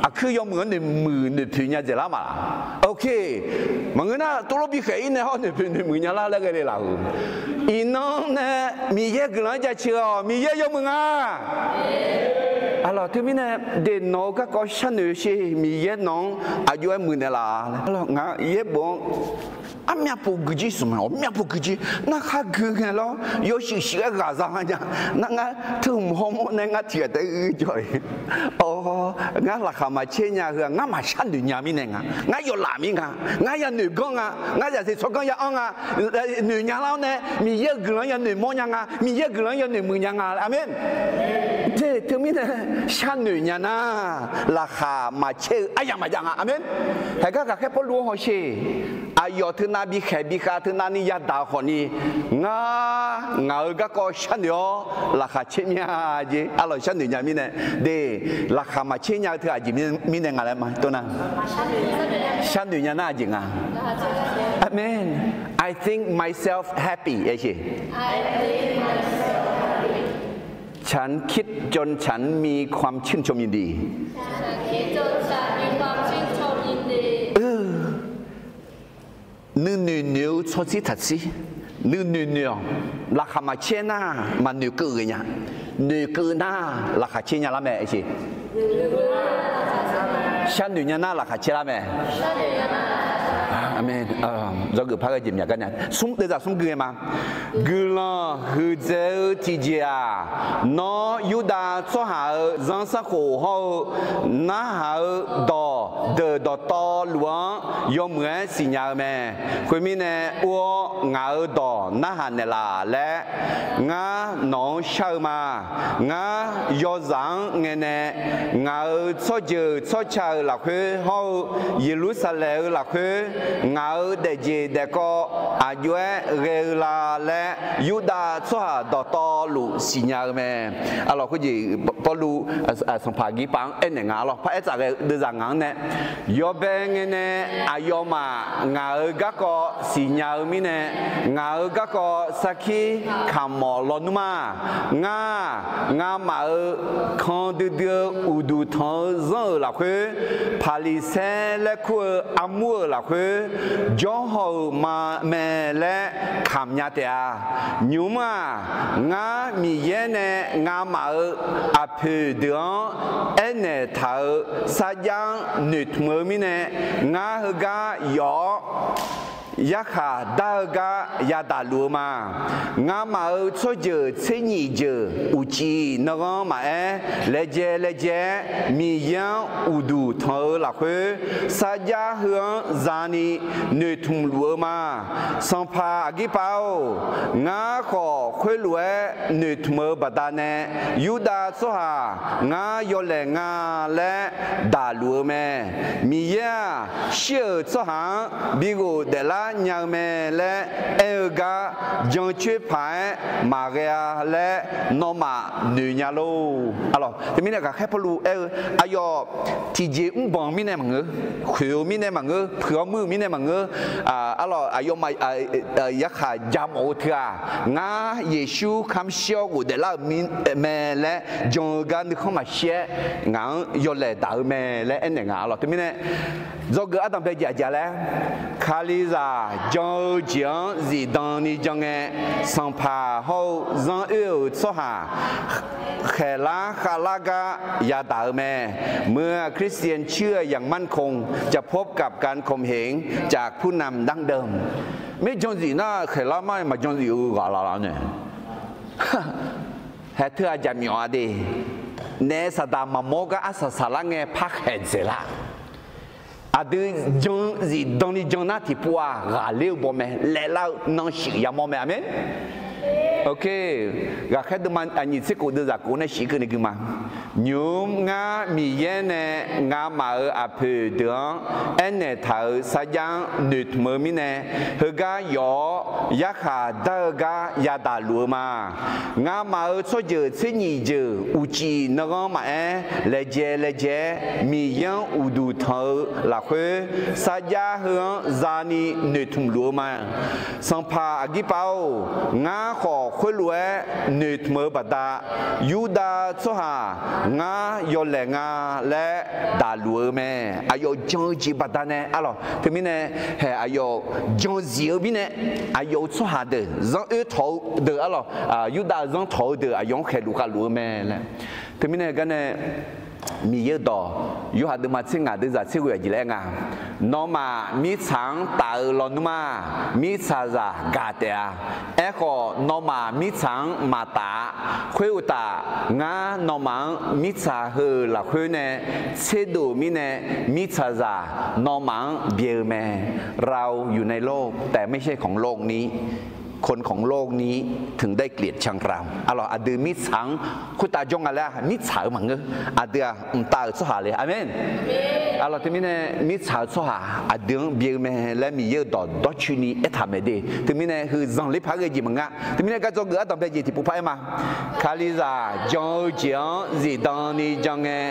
Aqkuir yawmuiq-anr noeqmuiq noeqpoeq nya dzaeq lar maqlaq? Oke. Maqngeur nar tov lor bikhaeq-ir nae hawr noeqpoeq noeqmuiq nya lar laer ghae le laf-euq. Iqnan nae Miqyaer guiqlanq-anr jaceuq-awq. Miqyaer yawmuiq nga. Aqlawq, teumirnae, de nawq-eu garkawv sharnoeq sher. Miqyaer nawq-anr aqjox-aer muiqnaeq laf-a. Aqlawq, ngaq yaerbof-anr armyav pov guijir smq mae. Armyav pov guijir. Narkhar gui ngae lawr yawshuif shuif-aer ghaq za nya. Nar ngar teu hmq hawmawr nae ngar tiq ghaq taef-aer uir jawr-ir. Awr, ngar laqkhaq maqcaer nya heu-aq ngar maqsharnoeq nya mirnae nga. Ngar yawlaf mir nga. Ngar yanoeq ganr nga. Ngar zaqsiq tsawrganr ya-anr nga. Noeq nya lar-awr nae Miqyaer-euq guiqlanq-anr yanoeq mawr nya nga. Miqyaer-euq guiqlanq-anr yanoeq muiq nya nga. Aqmeq. Te teumirnae, sharnoeq nya nar, laqkhaq maqcaer-eu aryamq maqjav nga. Aqmeq. Haeqgar ghaqkhaer Pawrluv-anr hawsher. Aqyawf teunav bikhaeq bikhav teunavni yadaq-eu khawfni, ngar ngaq-euq garkawv sharnoeq-awr laqkhaq caer mya jeq. Aqlawq, sharnoeq nya mirnae, de, laqkhaq maqcaer nya-eu teu aqjeq mirnae nga laer ma tov nar, sharnoeq nya nar aqjeq nga. Aqmeq. I think myself happy ฉันคิดจนฉันมีความชื่นชมยินดี Nuinoeq noeq-eu tsawrtsir taqtsir. Nuinoeq noeq-awq. Laqkhaq maqcaer nar maqnoeq keuv ghae nya. Noeq keuv nar laqkhaq caer nya lar mae. Sharnoeq nya nar laqkhaq caer lar mae. Aqmeq. Dzawgeuf par ghae jeq myaq gar nya. Smr, deuvzaq smr gui ghae ma. Guiqlanq huiqdzaeq-eu tiqjeq-aq, nawr Yurdav tsawrhaq-euq zanrsanrkhof hawr-eu narhaq-eu dawq deuq dawqtawvluf-anr yawmuiq-aer siqnya-eu mae. Khoermirnae, or-awr ngaq-euq dawq narhaq naeqlaf laer ngar nawq-anr shar-eu ma. Ngar yawzaq-anr ngae nae ngaq-euq tsawrjeuq tsawrca-euq lafkhoer hawr-eu Yeqlursaqlaeq-eu lafkhoer ngaq-euq daefjeq daefkawv aqjox-aer ghae-eu la laer, Yurdav tsawrhaq dawqtawvluf siqnya-eu mae. Aqlawq, khoerjeq Pawrluv Sanqpaq Agirpav-anr aernaeq nga. Aqlawq, paraer tsaf ghae-eu deuvzaq ngaq-anr nae, yawbae ngae nae aqyawfmaf ngaq-euq garkawv siqnya-eu mirnae, ngaq-euq garkawv sarkir kaqmawf lawnmr-aq, ngar, ngamaf-euq kan duidui-eu uqduq tanq-eu zanr-euq lafkhoer, Paqliqsaer laer kur-eu armur-euq lafkhoer jawrhaw-euq ma mae laer kamq nya taef-a. Nymq-mr-aq, ngar Miqyaer nae ngamaf-euq aqpoeq deuq-anr aernaeq taq-euq sarjax-anr noeqtmq-eu mirnae, ngar heugar yawf-awr yarkhaq dar-eu gar yadaq luf-eu ma. Ngamaf-euq tsawrjeuq tser nyif jeuq uqcif nanghanr maqaer, laejae laejae-aer Miqyaer-anr uqduq tanq-eu lafkhoer, sarjax heu-anr zani noeqtmq luf-eu ma. Sanqpaq aqgirpav-or, ngar khawf khoerlof-aer noeqtmq-eu baqdanae, Yurdav tsawrhaq ngar yawlaeq nga laer daqluf-eu mae. Miqyaer-aq, shir-euq tsawrhaq-anr bighof daeflar nya-eu mae laer aer-eu gar, jancoer paq-aer maqghae-a laer nawmaf noeq nya lor. Aqlawq, teumirnae ghaqkhaer Pawrluv aer-eu, aqyawf tiqjeq mrbanq-eu mirnae maqngeur, khoeq-eu mirnae maqngeur, puiq-awr muir-eu mirnae maqngeur, aqlawq, aqyawfmaf yarkhaq ja mawf-eu teu-aq, ngar Yeqsur kamq shir-awr ghofdaeflar-euq mae laer jan-eu gar nuikhanr maqshir-aer ngaq-anr yawlaeq daq-eu mae laer aernaeq nga. Aqlawq, teumirnae dzawgeuf ardanqbae jeq aqjeq laer, Kalizaq jan-eu jeq-anr zifdan ni jan ngae, sanqpaq hawr-eu zanr oer-euq tsawrhaq khaeqlar khavlar gar yadaq-eu mae. เหมือนคริสเตียนเชื่อยังมั่นคง จะพบกับการข่มเหงจากผู้นำดั้งเดิม Mir jan zif nar khaeqlar mar maqjan zif-eu ghaq laf laf nae, haeq teu-aq jaqmyawf-a de. Naef saqdaq maqmawr gar arsaq saqlar ngae par khaeq dzaeqlar. Aqdui jan zifdan ni jan nar tiqpov-aq ghaqler-eu baw mae, laeqlar-eu nan shif yamawr mae. Aqmeq. Ghaqkhaer deuvma aqnyiq tser kof deuvzaq kof nae shif keuvni gui ma. Nymq-mr ngar Miqyaer nae ngamaf-euq aqpoeq deuq-anr aernaeq taq-euq sarjax-anr noeqtmq-eu mirnae, heugar yawf-awr yarkhaq dar-eu gar yadaq luf-eu ma. Ngamaf-euq tsawrjeuq tser nyif jeuq uqcif nanghanr maqaer, laejae laejae-aer Miqyaer-anr uqduq tanq-eu lafkhoer, sarjax heu-anr zani noeqtmq luf-eu ma. Sanqpaq aqgirpav-or, ngar khawf khoerlof-aer noeqtmq-eu baqda, Yurdav tsawrhaq ngar yawlaeq nga laer daqluf-eu mae. Aqyawf jan-eu jeq baqdanae arlawq, teumirnae haeq aqyawf jan zif-eu mirnae, aqyawf-euq tsawrhaq deuq zanr oer tawq-eu deuq arlawq, Yurdav-eu zanr tawq-eu deuq aqyawf-anr khaeqluf khavluf-eu mae laer. Teumirnae garnae Miqyaer-eu dawq, Yorhaq deuvma tser ngaq deuvzaq tser ghoe aqjeq laer aer nga, nawmaf mirtsaq-anr taf-eu lawnmr-aq, mirtsaqzaq gaq taef-a. Aerkhawf, nawmaf mirtsaq-anr maqtaf-a. Khoeruqtaf, ngar nawmaf-anr mirtsaq heu-euq lafkhoer nae tserdov-eu mirnae, mirtsaqzaq nawmaf-anr byae-eu mae. เราอยู่ในโลก แต่ไม่ใช่ของโลกนี้ คนของโลกนี้ ถึงได้เกลียดชังเรา Arlawq, aqdui mirtsaq-anr khoertav jawr nga laer mirtsaq-eu maqngeur. Aqdui-aq mqtav-euq tsawrhaq le. Aqmeq. Arlawq, teumirnae mirtsaq-eu tsawrhaq aqdui-anr byae-eu mae laer Miqyaer-euq dawq dawrcoeni aertaq mae de. Teumirnae heu zanqler paq-aer ghae jeq maqnga. Teumirnae gar dzawgeuf ardanqbae jeq tiqpov par-aer ma. Kalizaq jan-eu jeq-anr zifdan ni jan ngae,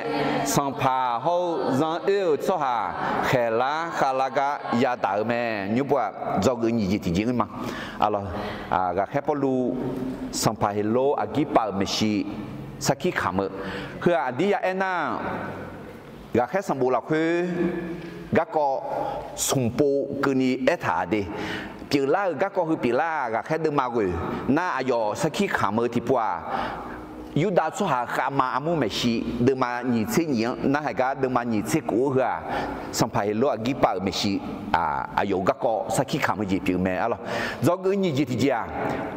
sanqpaq hawr-eu zanr oer-euq tsawrhaq khaeqlar khavlar gar yadaq-eu mae. Nymr pov-aq dzawgeuf nyiq jeq tiqjeq-anr ma. Aqlawq, ghaqkhaer Pawrluv sanqpaq Heqlor aqgirpav-euq maeqshi sarkir kamq-eu, heu-aq aqdir ya aernar, ghaqkhaer sanqbof lafkhoer garkawv smq pov keuvni aertaq-a de. Pyeuflar-euq garkawv heu pyeuflar-aq, ghaqkhaer deuvma ghoe nar aqyawf sarkir kamq-eu tiqpov-aq, Yurdav tsawrhaq khavma armur maeqshi deuvma nyiq tser nyiq-anr narhaq gar deuvma nyiq tser kof-eu heu-aq, sanqpaq Heqlor aqgirpav-euq maeqshi aqyawf-euq garkawv sarkir kamq-eu jeq pyeuf mae arlawq. Dzawgeuf nyiq jeq tiqjeq-aq,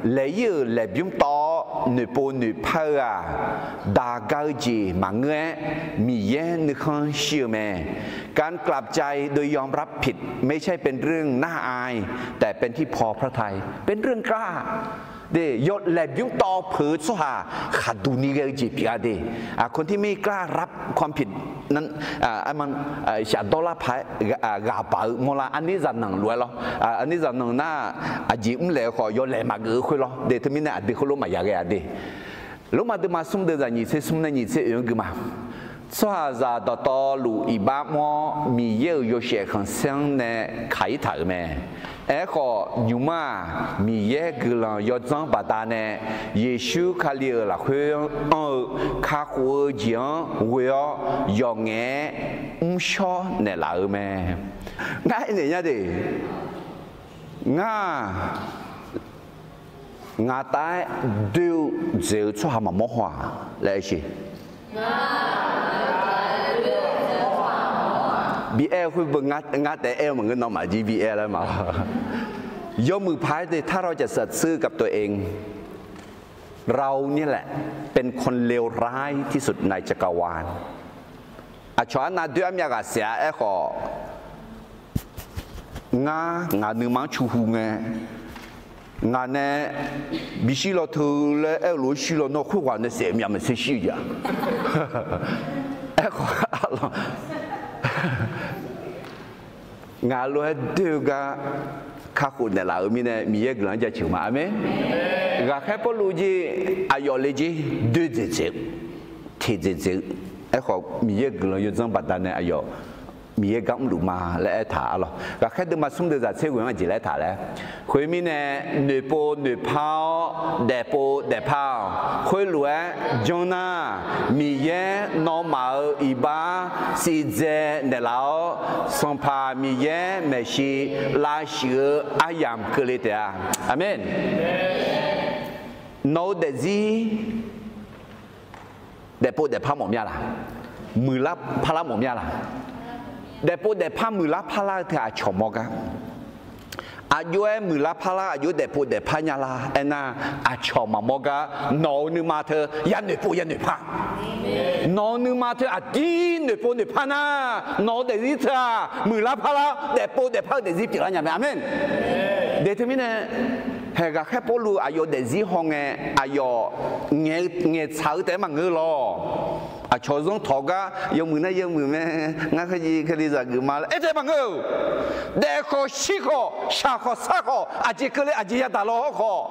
laeq-ir-euq laeqbymr tawv-awr noeqpov noeqpar-eu-aq, daq ga-eu jeq maqngeur-aer Miqyaer nuikhanr shir-eu mae. การกลับใจโดยยอมรับผิด ไม่ใช่เป็นเรื่องน่าอาย แต่เป็นที่พอพระทัย เป็นเรื่องกล้า laeqbymr tawv peuq-eu tsawrhaq khaqduq ni ghae-eu jeq pyeuf-a de. คนที่ไม่กล้ารับความผิด shafdawr lar paq-aer ghaq baq-eu mawrlar arnir zaqnanq lof-aer lawr. Arnir zaqnanq nar, aqjeq mrlaeq-eu khawf yawlaeq maqgeuf-eu khoer lawr de. Teumirnae aqdui heulof maqya ghae-a de. Lormav deuvma smr deuvzaq nyiq tser smr nae nyiq tser oeq-anr gui ma. Tsawrhaqzaq dawqtawvluf iqbax mr-awr, Miqyaer-euq yawshaef khanqsaer-anr nae kaq-ir taq-euq mae. Aerkhawf, nymq-mr-aq, Miqyaer guiqlanq yawdzanr baqdanae Yeqsur Kali-euq lafkhoer anr-eu kakhof-eu jeq-anr ghoe-awr, yawqngaef-aer mrshawr naeqlaf-eu mae. Ngar aernaeq nya de. Ngar-aq, ngaq tav-aer doe-eu dzaeq-eu tsawrhaq maqmawr haw-aq laer aer-eu. Bi aer-eu khoer beu ngar taef aer-eu maqngeur, nawmaf jir bi aer laer ma. Yawmuiq paq-aer de ถ้าเราจะสัตย์ซื่อกับตัวเอง เรานี่แหละเป็นคนเลวร้ายที่สุดในจักรวาล Aqcawq arnav doer armyav ghaq saef-a. Aerkhawf, ngar ngaq nuima-anr cu hu ngae, ngaq nae bishir law teu laer aer-eu lof-aer shir law nawr khoerghaq nae saef myav maeqtser shir-eu jeq-a. Aerkhawf, ngaq lof-aer doer-eu gar kakhof naeqlaf-euq mirnae Miqyaer guiqlanq-anr jaceuq ma. Aqmeq. Ghaqkhaer Pawrluv jir aqyawf le jir doer dzaeqdzaeq-eu, teq dzaeqdzaeq-eu. Aerkhawf, Miqyaer guiqlanq yawdzanr baqdanae aqyawf Miqyaer gar mrluf ma laer aertaq-a lawq. Ghaqkhaer deuvma smr deuv zaq tser ghoeq-anr aqjeq laer aertaq laer, khoermirnae, noeqpov noeqpar-awr, daefpov daefpar-awq. Khoerlof-aer janr nar, Miqyaer nawmaf-euq iqbax sivdzae naeqlaf-awr, Sanqpaq Miqyaer maeqshi lavshuif-eu aryamq keuvle taef-a. Aqmeq. Nawq-eu daefzir daefpov daefpar mawf mya laq? Muiqlar parlar mawf mya laq? Daefpov daefpar muiqlar parlar-eu teu aqcawq mawr gar. Aqjox-aer muiqlar parlar, aqjox-aer daefpov daefpar nya lar aernar, aqcawq maqmawr gar nawq-eu nuima teu yanoeqpov yanoeqpar. Nawq-eu nuima teu aqdir noeqpov noeqpar nar, nawq-eu daefzir teu-aq muiqlar parlar, daefpov daefpar-eu daefzir pyeuflar nya mae. Aqmeq. Daeq teumirnae, haeq ghaqkhaer Pawrluv aqyawf daefzir hawngae, aqyawf ngaeqtsaq-eu taef-aer maqngeur lawq. Aqcawq zanr tawq gar yawmuiq nar yawmuiq mae, ngar kharjiv Kalizaq geuf ma laer aer taef-aer maqngeur-euq. Daef khawf shir khawf shaq khawf sar khawf aqjeq keuvle aqjeq yadaq law hawr khawf,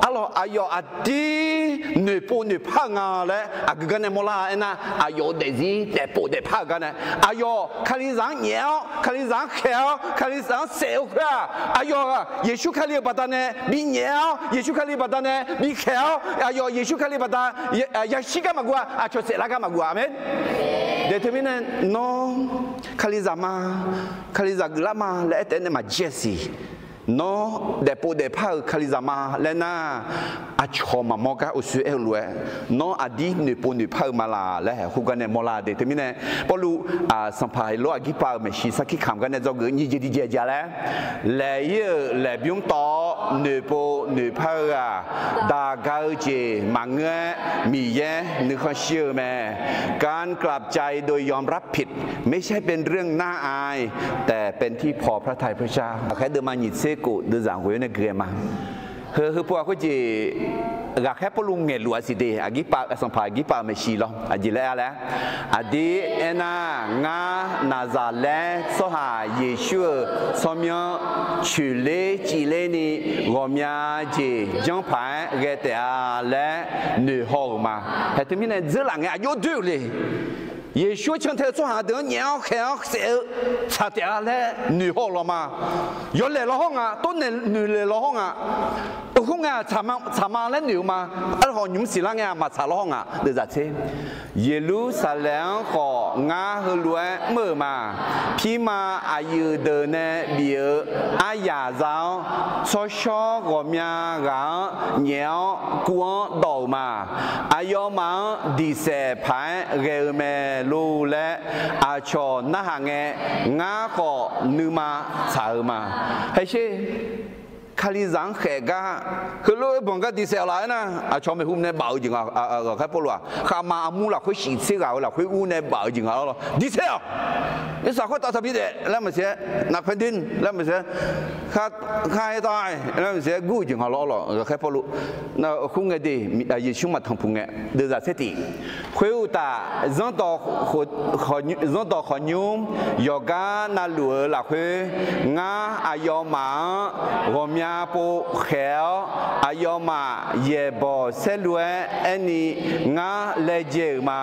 arlawq aqyawf aqdir noeqpov noeqpar-eu nga laer aqgeu gar nae mawrlar aernar, aqyawf-euq daefzir daefpov daefpar-eu gar nae, aqyawf Kalizaq-anr nyaef-awr, Kalizaq-anr khaeq-awr, Kalizaq-anr saef-eu khoer-aq, aqyawf Yeqsur Kali-euq baqdanae binyaef-awr, Yeqsur Kali baqdanae bikhaeq-awr, aqyawf Yeqsur Kali baqda yashir gar maqguv-a, aqcawq saeflar gar maqguv-a. Aqmeq. Daeq teumirnae, nawr Kalizaq ma, Kalizaq geuflar ma laer aer taef-aer nae maqjir-a siq. Nawr daefpov daefpar-euq Kalizaq ma laer nar, aqcawq maqmawr gar uqshoe aer-eu lof-aer, nawr aqdir noeqpov noeqpar-eu ma laq laer haeq khoergar nae mawrlar de. Teumirnae, Pawrluv, Sanqpaq Heqlor aqgirpav-euq maeqshi sarkir kamq gar nae dzawgeuf nyiq jeq tiqjeq jeq-a laer, laeq-ir-euq laeqbymr tawv-awr noeqpov noeqpar-eu ghaq daq ga-eu jeq maqngeur-aer, Miqyaer nuikhanr shir-eu mae. การกลับใจโดยยอมรับผิด ไม่ใช่เป็นเรื่องน่าอาย แต่เป็นที่พอพระทัยพระเจ้า Aqkhaer deuvma nyiq tser kof deuvzaq ghoe-awr nae guiqlanq ma. Heu heupov-aq khoerjeq, ghaqkhaer Pawrluv ngaeqluf-a siq de, aqgirpav, sanqpaq aqgirpav-euq maeqshi lawr. Aqjeq laer-a laer, aqdir aernar, ngar Naqzaqlaer tsawrhaq Yeqsur-euq tsawrmyanr coeqler civler ni ghawqmya jeq janr paq-aer ghae taef-a laer noeqhaw-euq ma. Haeq teumirnae dzeurlaf ngae aqjox doer-euq le. Yeqsur-anr cantae-eu tsawrhaq deuq-anr nyaef-awr khaeq-awr saef-eu tsaq taef-a laer noeqhaw-euq lawr ma. Yawlaeq lawr hawr nga, tawrnaeq noeqlaeq lawr hawr nga. Eukhof ngae-aq tsaq ma laer noeq-eu ma. Aerkhawf nymq mr siqlar ngae-aq maqtsaq lawr hawr nga. Deuvzaq tser, Yeqlursaqlaeq-anr khawf ngar heulof-aer mr-euq ma. Pirma aqyuif deuq nae bif-eu aryaq za-awr, tsawrshawr ghawqmya ghaq-anr nyaef-awr kuv-anr dawq-euq ma. Aqyawfmaf-anr diqsaef paq-aer ghae-eu mae lor laer aqcawq narhaq ngae, ngar khawf nuima tsaq-eu ma. Haeqsher, Kalizaq-anr khaeq gar heulof-aer banq gar diqsaef-awq laf aernar, aqcawq maeqhu nae baf-eu jeq nga. Ghaqkhaer Pawrluv-aq, khaqma armur lafkhoer shif tser ghaq-eu lafkhoer ur nae baf-eu jeq nga lawr. Diqsaef-awq. Irsaq khoertav taqbi daef laer maqsiq-aer, naqpae din laer maqsiq-aer, khaer tav laer maqsiq-aer gur-eu jeq nga lawr lawq. Ghaqkhaer Pawrluv, nar-eu kur ngae de, Yeqsur maqtanqpuq ngae, deuvzaq tser tiq. Khoeruqtaf, zanrdawq khawqnymr yawqgar navluf-eu lafkhoer, ngar aqyawfmaf-anr ghawqmya pov khaeq-awr, aqyawfmaf yaeqbawq saerlu-aer aerni, ngar laejae-euq ma.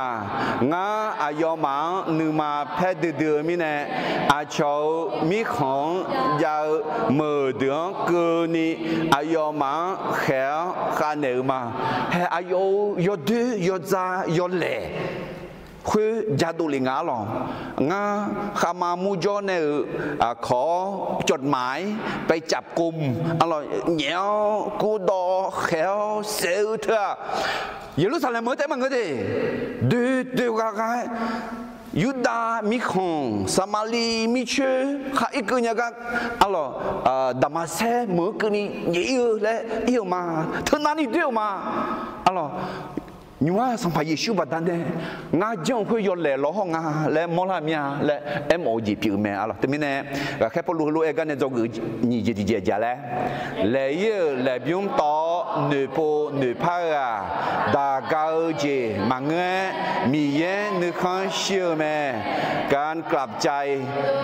Ngar aqyawfmaf-anr nuima paer duidui-eu mirnae, aqcawq-euq mirkhanq-anr jav-eu meuq deuq-anr keuvni, aqyawfmaf-anr khaeq-awr khavnaeq-eu ma. Haeq aqyawf-euq yawdoer yawdza yawlaeq khoer jadov lef nga-ar lawq. Ngar khaqma murjawr nae-euq kawq-awr cawqdmaq-ir paecav kom-a lawq, nyaef-awr kurdawv khaeq-awr saef-eu teu-aq, Yeqlursaqlaeq meuq-eu taef maqngeur de. Doe doe gha gha-aer Yurdav mirkhanq, Saqmaqliv mircoer khar irkeuv nya gar, arlawq, Daqmaqsaer meuq-eu keuvni nyaef ir-eu laer ir-eu ma. Teunavni doer-euq ma. Arlawq, nymq-mr Sanqpaq Yeqsur baqdanae ngar janr-eu khoer yawlaeq law hawr nga laer mawrlar mir-a laer aermawf-eu jeq pyeuf-eu mae. Arlawq, teumirnae ghaqkhaer Pawrluv heulof-aer gar nae dzawgeuf nyiq jeq tiqjeq aqjeq laer, laeq ir-euq laeqbymr tawv-awr noeqpov noeqpar-eu-aq, daq ga-eu jeq maqngeur-aer Miqyaer nuikhanr shir-eu mae. การกลับใจ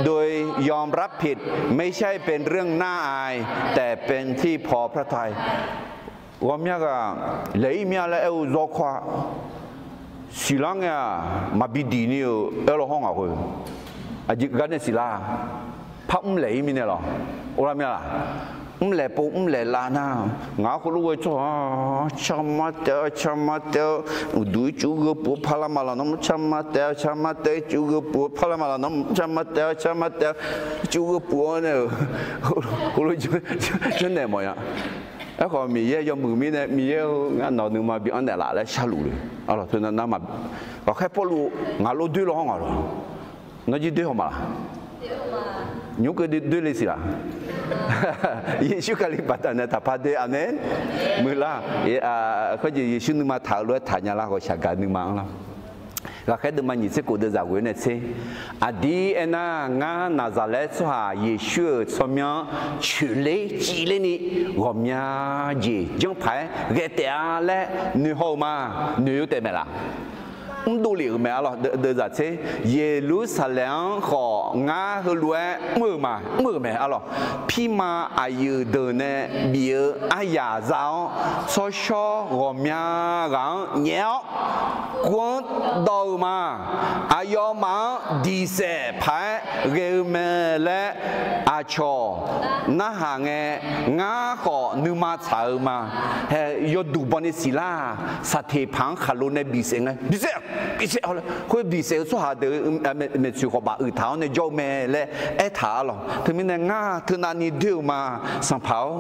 โดยยอมรับผิด ไม่ใช่เป็นเรื่องน่าอาย แต่เป็นที่พอพระทัย Ghawqmya ghaq laeq ir mir-a laer aer-eu zawr kawr-a. Siqlar ngae-aq maqbi diq ni-euq aer law hawr ngaq khoer. Aqjeq gar nae siqlar-a. Par mrlaeq ir mirnae lawq. Or lar mir-a laq? Mrlaeq pov mrlaeq lav nar, ngaq-anr khoerlof ghae tsawrhaq-a, carmar taef-awr carmar taef-awr, uqduq ircuf gheu puq-awr parlar ma laf nawr carmar taef-awr carmar taef-awr, ircuf gheu puq-awr parlar ma laf nawr carmar taef-awr carmar taef-awr, ircuf gheu puq-awr nae-euq heulof janrnaeq mawf-a. Aerkhawf Miqyaer yawmuiq mirnae, Miqyaer-eu ngar nawq nuima bi anr naeqlaf laer sharluf le. Arlawq, teunav nar ma, ghaqkhaer Pawrluv ngaq lof doer law hawr ngaq lawq. Nawr jir doer haw ma laq? Nymq-mr keuv doer le siq laq? Yeqsur Kali baqdanae taqpar doer, aqmeq. Muiqlar, khoerjeq Yeqsur nuima taq-eu lof-aer taqnya lar, ghawqshaq gaq nuima-anr lar. Ghaqkhaer deuvma nyiq tser kof deuvzaq ghoe nae tser, aqdir aernar, ngar Naqzaqlaer tsawrhaq Yeqsur-euq tsawrmyanr-anr coeqler civler ni ghawqmya jeq janr paq-aer ghae taef-a laer noeqhaw-eu ma. Noeq-eu taef maeq laq? Mrdov lef-euq mae. Arlawq, deuvzaq tser, Yeqlursaqlaeq-anr khawf ngar heulof-aer mr-eu ma, mr-euq mae. Arlawq, pirma aqyuif deuq nae bif-eu aryaq za-awr, tsawrshawr ghawqmya ghaq-anr nyaef-awr kur-anr dawv-eu ma. Aqyawfmaf-anr diq saef paq-aer ghae-eu mae laer aqcawq narhaq ngae, ngar khawf nuima tsaq-eu ma. Hae, yawduq bawni siqlar-aq, saqteq paq-anr khaqlo nae bisaef ngae, bisaef, bisaef, khoer bisaef-eu tsawrhaq deuq maeqtsoeq khawf baf uiq taq-awr nae jawr-eu mae laer aertaq-a lawq. Teumirnae ngar teunavni doer-eu ma. Sanqpaq-awr,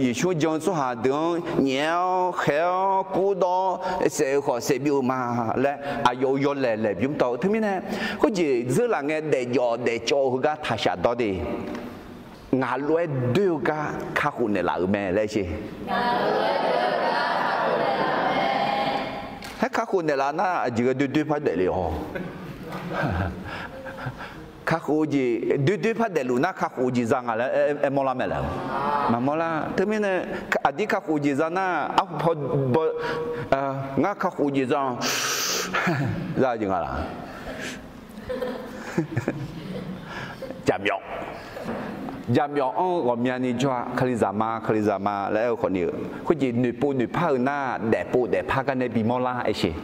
Yeqsur-anr jan-eu tsawrhaq deuq-anr nyaef-awr khaeq-awr kurdawr saef-eu khawf saef byov-eu ma laer aqyawf-euq yawlaeq laeqbymr tawv-eu. Teumirnae khoerjeq dzeur laf ngae daefjawf daefcawv-eu heugar taqshaf dawr de. Ngaq lof-aer doer-eu gar kakhof naeqlaf-euq mae laer sher. Haer kakhof naeqlaf nar aqjeq ghae doer doer par daefle-awq. Kakhof-eu jeq doer doer par daefluf nar kakhof-eu jeq za nga laer aer mawrlar mae laer. Maqmawr lar. Teumirnae aqdir kakhof-eu jeq za nar arhu paw baw, ngar kakhof-eu jeq za za-eu jeq nga laq? Jaqmyawf, jaqmyawf-anr ghawqmyani jawr-a, Kalizaq ma, Kalizaq ma laer aer-eu khawfni-eu khoerjeq noeqpov noeqpar-eu nar daefpov daefpar gar nae bimawr lar aer sher.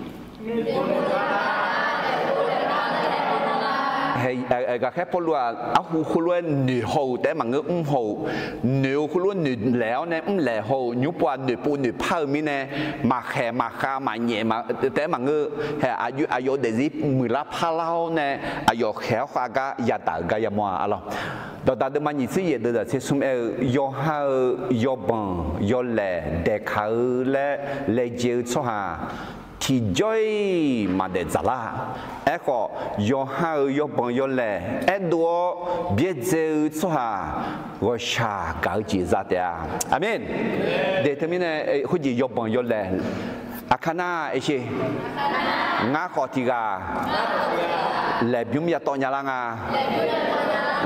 Ghaqkhaer Pawrluv-aq arhu khoerlof-aer noeq haw-euq taef-aer maqngeur, mr haw-euq, noeq-eu khoerlof-aer noeqlaeq-awr nae mrlaeq haw-euq nymr pov-aq noeqpov noeqpar-eu mirnae, maqkhaeq maqkhav maqnyaef taef-aer maqngeur. Hae, aqyawf daefzir muiqlar parlar-awr nae aqyawf khaeq-awr khav gar yadaq-euq gar yamawr-a. Arlawr, dawqdaq deuvma nyiq tser yaef deuvzaq tser smr aer-eu, yawqha-euq yawbanq yawlaeq daeqkaq-eu laer laejae-eu tsawrhaq tiqjawr-iq maqdaef dzaqlar. Aerkhawf, yawqha-euq yawbanq yawlaeq aerdov-awr byaerdzae-eu tsawrhaq ghawqshaq gaq-eu jeq za taef-a. Aqmeq. De teumirnae khoerjeq yawbanq yawlaeq aqkar nar aer sher. Ngar khawf tiq ghaq laeqbymr yatawv nya lar nga.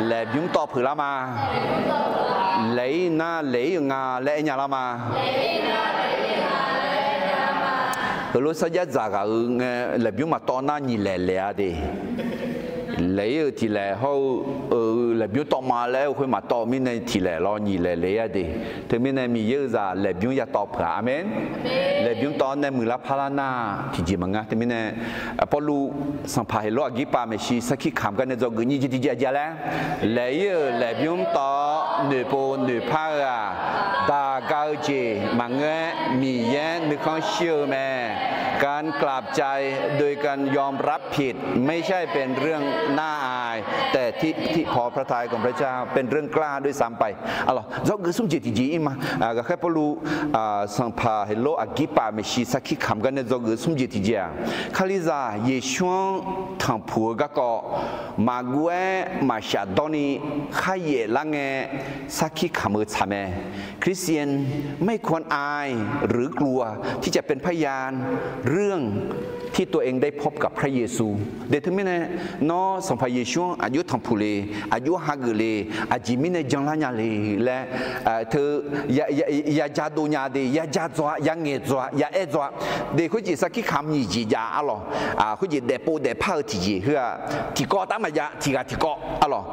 Laeqbymr tawv peuq lar ma. Laeq-ir nar laeq-ir-euq nga laer aer nya lar ma. Heulof sarjax dzaq ghaq-euq ngae, laeqbymr maqtawv nar nyiq laeq laeq-a de. Laeq-ir-euq tiq laeq hawr-eu, laeqbymr tawv ma laer aer-eu khoer maqtawv mirnae tiq laeq lawr nyiq laeq laeq-a de. Teumirnae Miqyaer-euq zaq laeqbymr yatawv peuq-a. Aqmeq. Laeqbymr tawv-awr nae muiqlar parlar nar tiqjeq maqngeur. Teumirnae Pawrluv sanqpaq Heqlawr Aqgirpav maeqshi sarkir kamq gar nae dzawgeuf nyiq jeq tiqjeq aqjeq laer, laeq-ir-euq laeqbymr tawv-awr noeqpov noeqpar-eu-aq, daq ga-eu jeq maqngeur-aer Miqyaer nuikhanr shir-eu mae. การกลับใจโดยการยอมรับผิด ไม่ใช่เป็นเรื่องน่าอาย แต่ที่ที่พอพระทัยของพระเจ้า เป็นเรื่องกล้าด้วยซ้ำไป Arlawq, dzawgeuf smr jeq tiqjeq ir ma. Ghaqkhaer Pawrluv, Sanqpaq Heqlor Aqgirpaf maeqshi sarkir kamq gar nae dzawgeuf smr jeq tiqjeq-aq, Kalizaq Yeqsur-anr tanqpuq-eu garkawv maqguv-aer maqshaf dawrni kharyaef lar ngae sarkir kamq-eu tsaq mae. คริสเตียนไม่ควรอายหรือกลัวที่จะเป็นพยานเรื่องที่ตัวเองได้พบกับพระเยซู De teumirnae, nawr Sanqpaq Yeqsur-anr aqjox tanqpuq le, aqjox hageuf le, aqjeq mirnae janlar nya le laer, teu, ya ja dov nya de, ya ja dzaw-a, ya ngaeq dzaw-a, ya aer dzaw-a. De khoerjeq sarkir kamq nyiq jeq jav arlawq. Khoerjeq daefpov daefpar-eu tiqjeq heu-aq, tiqkawv taf maqjav, tiqghaq tiqkawv arlawq.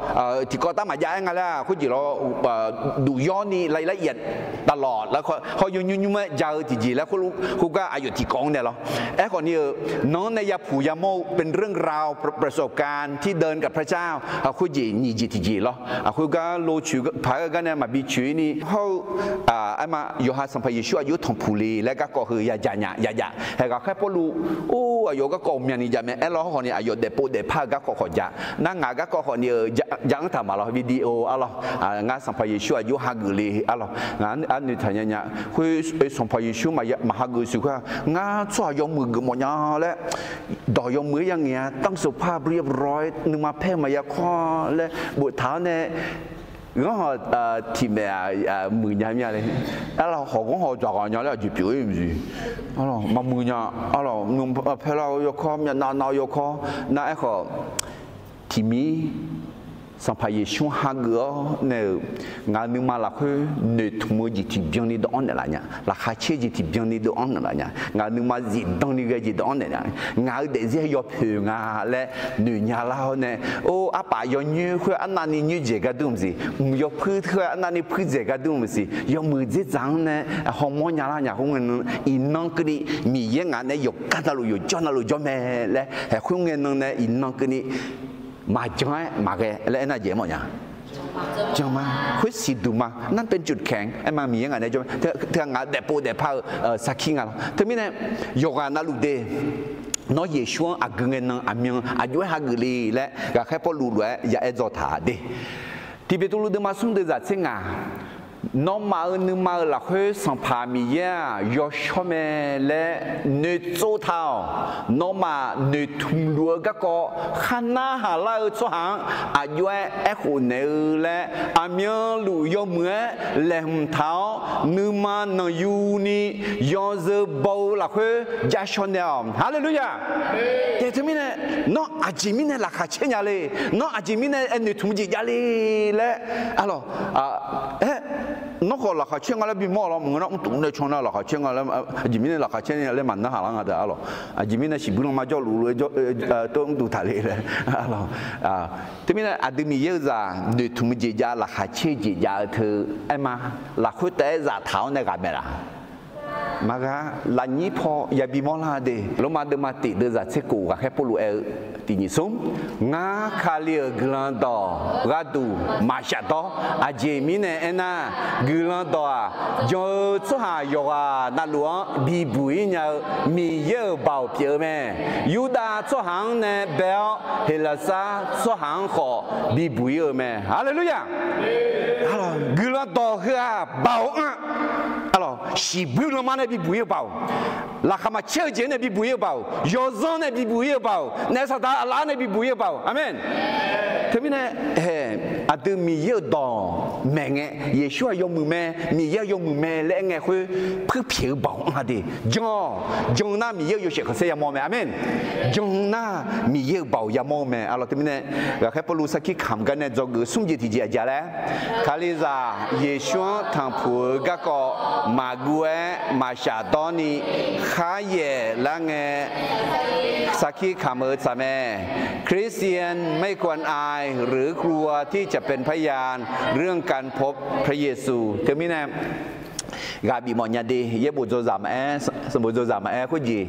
Tiqkawv taf maqjav-aer nga laer-aq, khoerjeq lawr, duq yawrni รายละเอียดตลอด laer, haw yawnymr nymr-aer ja-eu tiqjeq laer, khoergar aqyawf tiqkawv-anr naeq lawr. Aerkhawf ni-euq, nawq-anr nae yapuq yamawr-eu เป็นเรื่องราวประสบการณ์ที่เดินกับพระเจ้า khoerjeq nyiq jeq tiqjeq lawr. Khoergar lo coeq paq-aer gar nae maqbi coeq-ir ni hawr-eu, aerma yawqha Sanqpaq Yeqsur aqjox tanqpuq le laer garkawv heu ya ja nya ya jav. Haeq Ghaqkhaer Pawrluv, or, aqyawf garkawv myavni jav mae. Aerlawr hawrkhawf ni aqyawf daefpov daefpar-eu garkawv khawf jav. Nar ngaq garkawv khawf ni-eu ja-anr taq maq lawr, video arlawq. Ngar Sanqpaq Yeqsur aqjox hageuf le arlawq. Ngaq arnoeq taq nya nya. Khoer Sanqpaq Yeqsur maqhageuf siq khoer-aq, ngar tsawrhaq yawmuiq geufmawf nya laer, dawq yawmuiq-aer ya ngaeq-a, ต้องสุภาพเรียบร้อย nuima paer maqya kawr laer boftaq-awr nae, ghanr hawq tiqmaeq-aq muiq nya mir-a le. Arlawq, hawq ghanr hawq dzaq ghaq nya laer aqjeq pyeuf-ir maqsiq. Maqmuiq nya. Arlawq, nuima paer lar-eu yawkawr, myavnav nav-eu yawkawr. Nar aerkhawf, tiqmir Sanqpaq Yeqsur hageuf-awr nae-euq, ngaq-euq nuima lafkhoer noeqtmq-eu jeq tiqbyan ni dawv-anr naeqlaf nya. Laqkhaq caer-eu jeq tiqbyan ni dawv-anr naeqlaf nya. Ngaq-euq nuima zifdan ni ghae jeq dawv-anr naeqlaf nya. Ngaq-euq daefzir yawpoeq nga laer noeq nya lar-awr nae, or, arpaf yawnyoer khoer arnavni nyoerdzaeq gar dur maqsiq. Mq yawpuir khoer arnavni puirdzaeq gar dur maqsiq. Yawmuiq dzerdzaq-anr nae hawmawr nya lar nya khoerngae nan, iqnan keuvni Miqyaer ngaq nae yawqgar navluf yawqjawr navluf jawr mae laer haeq khoerngae nan nae iqnan keuvni maqjan-aer maqghae laer aernar jeq mawf nya. Jan ma. Khoer siqduq ma. Nar เป็นจุดแข็ง aerma Miqyaer ngaq nae jawr, teu ngaq daefpov daefpar-eu sarkir nga lawr. Teumirnae, yawqghaq navluf de, nawr Yeqsur-anr aqgeu ngae nan aqmyan aqjox-aer hageuf le laer Ghaqkhaer Pawrluv lof-aer ya aer dzaw taq de. Tiqbeqtuvluv deuvma smr deuv zaq tser ngaq, nawmaf-euq nuima-euq lafkhoer Sanqpaq Miqyaer-aq yawshawr mae laer noeqtsov taq-awq. Nawmaf noeqtmq luf-eu garkawv kharnar haq lar-eu tsawrhaq-anr aqjox-aer aerkhof naeq-eu laer, aqmyanluf yawmuiq-aer laeqhmq taq-awr, nuima nanqyuni yawzeu baw-eu lafkhoer javshaw naeq-awq. Haleluya! Tae teumirnae, nawr aqjeq mirnae laqkhaq caer nya le, nawr aqjeq mirnae aer noeqtmq jeq jav le laer, arlawq, aer, nawr khawf laqkhaq caer nga laer bimawr-awq lawr, maqngeur nar mrtuq nae caw nar laqkhaq caer nga laer, aqjeq mirnae laqkhaq caer nya laer maqnar haq lar nga taef arlawq. Aqjeq mirnae shiqbuir lanma jawrluf lof-aer jawr, tov mrtuq taq le laer, arlawq. Teumirnae aqdui Miqyaer-eu zaq noeqtmq jeq jav, laqkhaq caer jeq jav-eu teu aerma, lafkhoer taef-aer zaftaq-awr nae ghaq maeq laf. Maqgha, lafnyir paw yabi mawr lar de. Lormav deuvma tiq deuv zaq tser kof Ghaqkhaer Pawrluv aer-eu tiq nyiq smr, ngar Kali-euq guiqlanq dawq gharduq maqshaf dawr. Aqjeq mirnae aernar, guiqlanq dawq-aq, jan-eu tsawrhaq yawqghaq navluf-anr bibuq-ir nya-eu Miqyaer-euq baoq pyeuf-eu mae. Yurdav tsawrhaq-anr nae bae-awr, Heqlaqsar tsawrhaq-anr khawf bibuq-ir-eu mae. Haleluya! Guiqlanq dawq heu-aq baoq-anr, arlawq, shiqbuir lanma nae bibuq-ir-eu baoq, laqkhaq maqcaer-eu jeq-anr nae bibuq-ir-eu baoq, yawzanr nae bibuq-ir-eu baoq, naef saqdaq aqlaf-anr nae bibuq-ir-eu baoq. Aqmeq. Teumirnae, aqdui Miqyaer-euq dawq maeqngae, Yeqsur-aq yawmuiq mae, Miqyaer-aq yawmuiq mae laer aer ngae khoer, puirpyaeq-eu baoq-anr ha de. Jan-awq. Jan nar Miqyaer-euq yawshaef khanqsaer yamawr mae. Aqmeq. Jan nar Miqyaer-euq baoq yamawr-eu mae. Arlawq, teumirnae Ghaqkhaer Pawrluv sarkir kamq gar nae dzawgeuf smr jeq tiqjeq aqjeq laer, Kalizaq Yeqsur-anr tanqpuq-eu garkawv maqguv-aer maqshaf dawrni kharyaef lar ngae sarkir kamq-eu tsaq mae. คริสเตียนไม่ควรอายหรือกลัวที่จะเป็นพยานเรื่องการพบพระเยซู Teumirnae, ghaq bifmawf nya de. Yaerbof dzawzaq maqaer, sanqbof dzawzaq maqaer khoerjeq,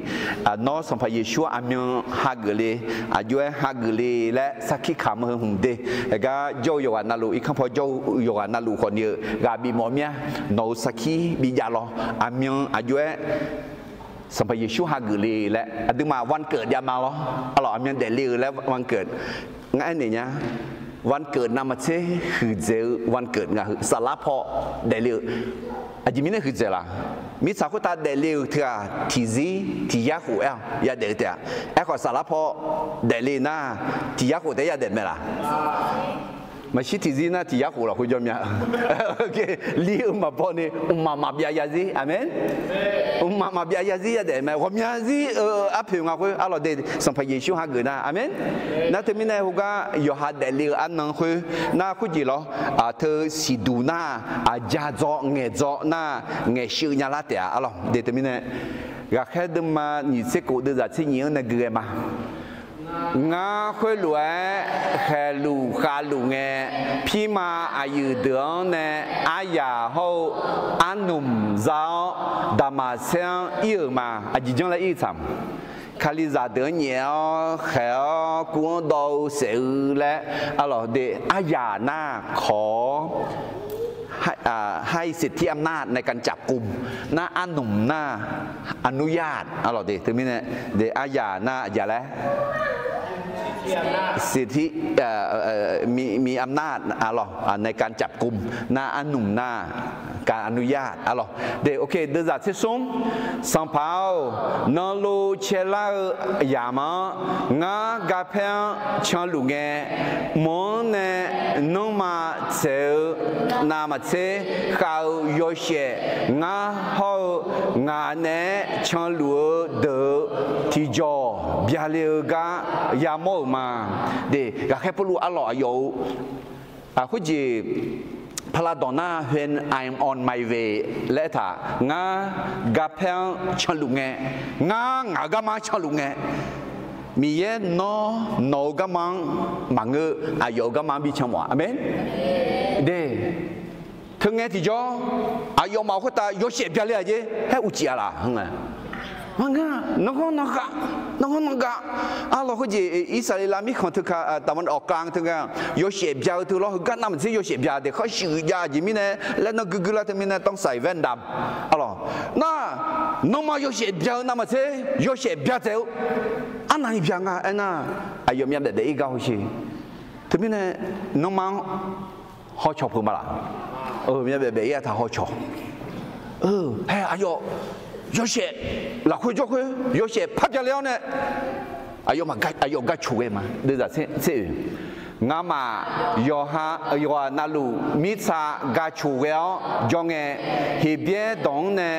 nawr Sanqpaq Yeqsur aqmyan hageuf le, aqjox-aer hageuf le laer sarkir kamq-eu hmq de. Aqgar jawr-eu yawqghaq navluf, irkanr paw jawr-eu yawqghaq navluf khawfni-eu ghaq bifmawf mir-a. Nawq-euq sarkir bijav lawr, aqmyan aqjox-aer Sanqpaq Yeqsur hageuf le laer aqduimaf วันเกิด javma lawr. Arlawq, aqmyan daefle-eu laer วันเกิด. Ngar aernaeq nya, วันเกิด navmaqtser huiqdzaeq-eu วันเกิด ngaq heu saflar paw daefle-eu. Aqjeq mirnae huiqdzaeq laq? Mirtsaq khoertav daefle-euq teu-aq tiqzir tiq yar khof aer-awq yadaef-eu taef-a. Aerkhawf saflar paw daefle nar tiq yar khof taef-aer yadaef mae laq? Maqshir tiqzir nar tiq yar khof lafkhoer jawr mya. Li-eu maqbaw ni mqmaq maqbyav zarzir. Aqmeq. Mqmaq maqbyav zarzir yadaef mae. Ghawqmya zir-eu arpoeq nga khoer arlawq de, Sanqpaq Yeqsur hageuf nar. Aqmeq. Nar teumirnae heugar yawqha daefle-eu arnan khoer nar khoerjeq lawr. Aq, teu siqduq nar, aq, ja dzaw ngaeq dzaw nar, ngaeqsheu nya lar taef-a arlawq de. Teumirnae ghaqkhaer deuvma nyiq tser kof deuvzaq tser nyiq-anr nae gui ghae ma. Ngar khoerlof-aer khaeqluf khavluf ngae, pirma aqyuif deuq-anr nae aryaq hawr-eu arnmq za-awr, Daqmaqtser-anr ir-euq ma. Aqjeq janr laer ir-eu tsaq. Kalizaq deuq-anr nyaef-awr khaeq-awr kuv-anr dawv-eu saef-eu laer arlawq de, aryaq nar kawq-awr ให้สิทธิอำนาจในการจับกุม nar, arnmq nar, อนุญาต arlawq de. Teumirnae de, aryaq nar aqjeq laer สิทธิ มีอำนาจ arlawq, ในการจับกุม nar, arnmq nar, การอนุญาต arlawq de. Deuvzaq tser smr. Sanqpaq-or, nanlov caelar-eu yamq-anr ngar garpaer-anr canluf ngae, mq-anr nae nanrma tsaeq-eu navmaqtser khav-eu yawshaef ngar hawr-eu ngaq naeq-aer canluf-eu deuq-eu tiqjawq byale-eu gar yamawr-euq ma. De, ghaqkhaer Pawrluv arlawq aqyawf-euq khoerjeq paqlav dawq nar, when I'm on my way laer aertaq, ngar garpaer-anr canluf ngae, ngar ngaq-euq garma-anr canluf ngae, Miqyaer nawr nawq-euq garma-anr maqngeur, aqyawf-euq garma-anr bi can mawf-a. Aqmeq. De, teungae tiqjawr aqyawfmaf khoertav yawshaef byale-aq jer, haer uqcif-a laq? Maqngeur, nanrghanr nanrghav, nanrghanr nanrghav. Arlawq khoerjeq Irsaqleqlav mirkhanq teu ka, ตะวันออกกลาง teu ngae, yawshaef bya-eu teu lawr, heugar navmaqtser yawshaef bya de, kharshuif jav jeq mirnae laer nan guiqguiq lar teumirnae ต้องใส่แว่นดำ arlawq. Nar, nanrma yawshaef bya-eu navmaqtser yawshaef bya dzaeq-eu arnavni bya nga aernar, aqyawf myavbaef daef-ir gar hawsher. Teumirnae nanrma-anr hawcawq peuq ma laq? Myavbaef baef-ir-a taq hawcawq. Hae, aqyawf yawshaef lafkhoer jawrkhoer yawshaef par bya le-awr nae, aqyawf gar coq ghae ma. Deuvzaq tser oe. Ngamaf yawqha yawqghaq navluf mirtsaq gar coq ghae-awr jawr ngae, Heqbyaer dawq-anr nae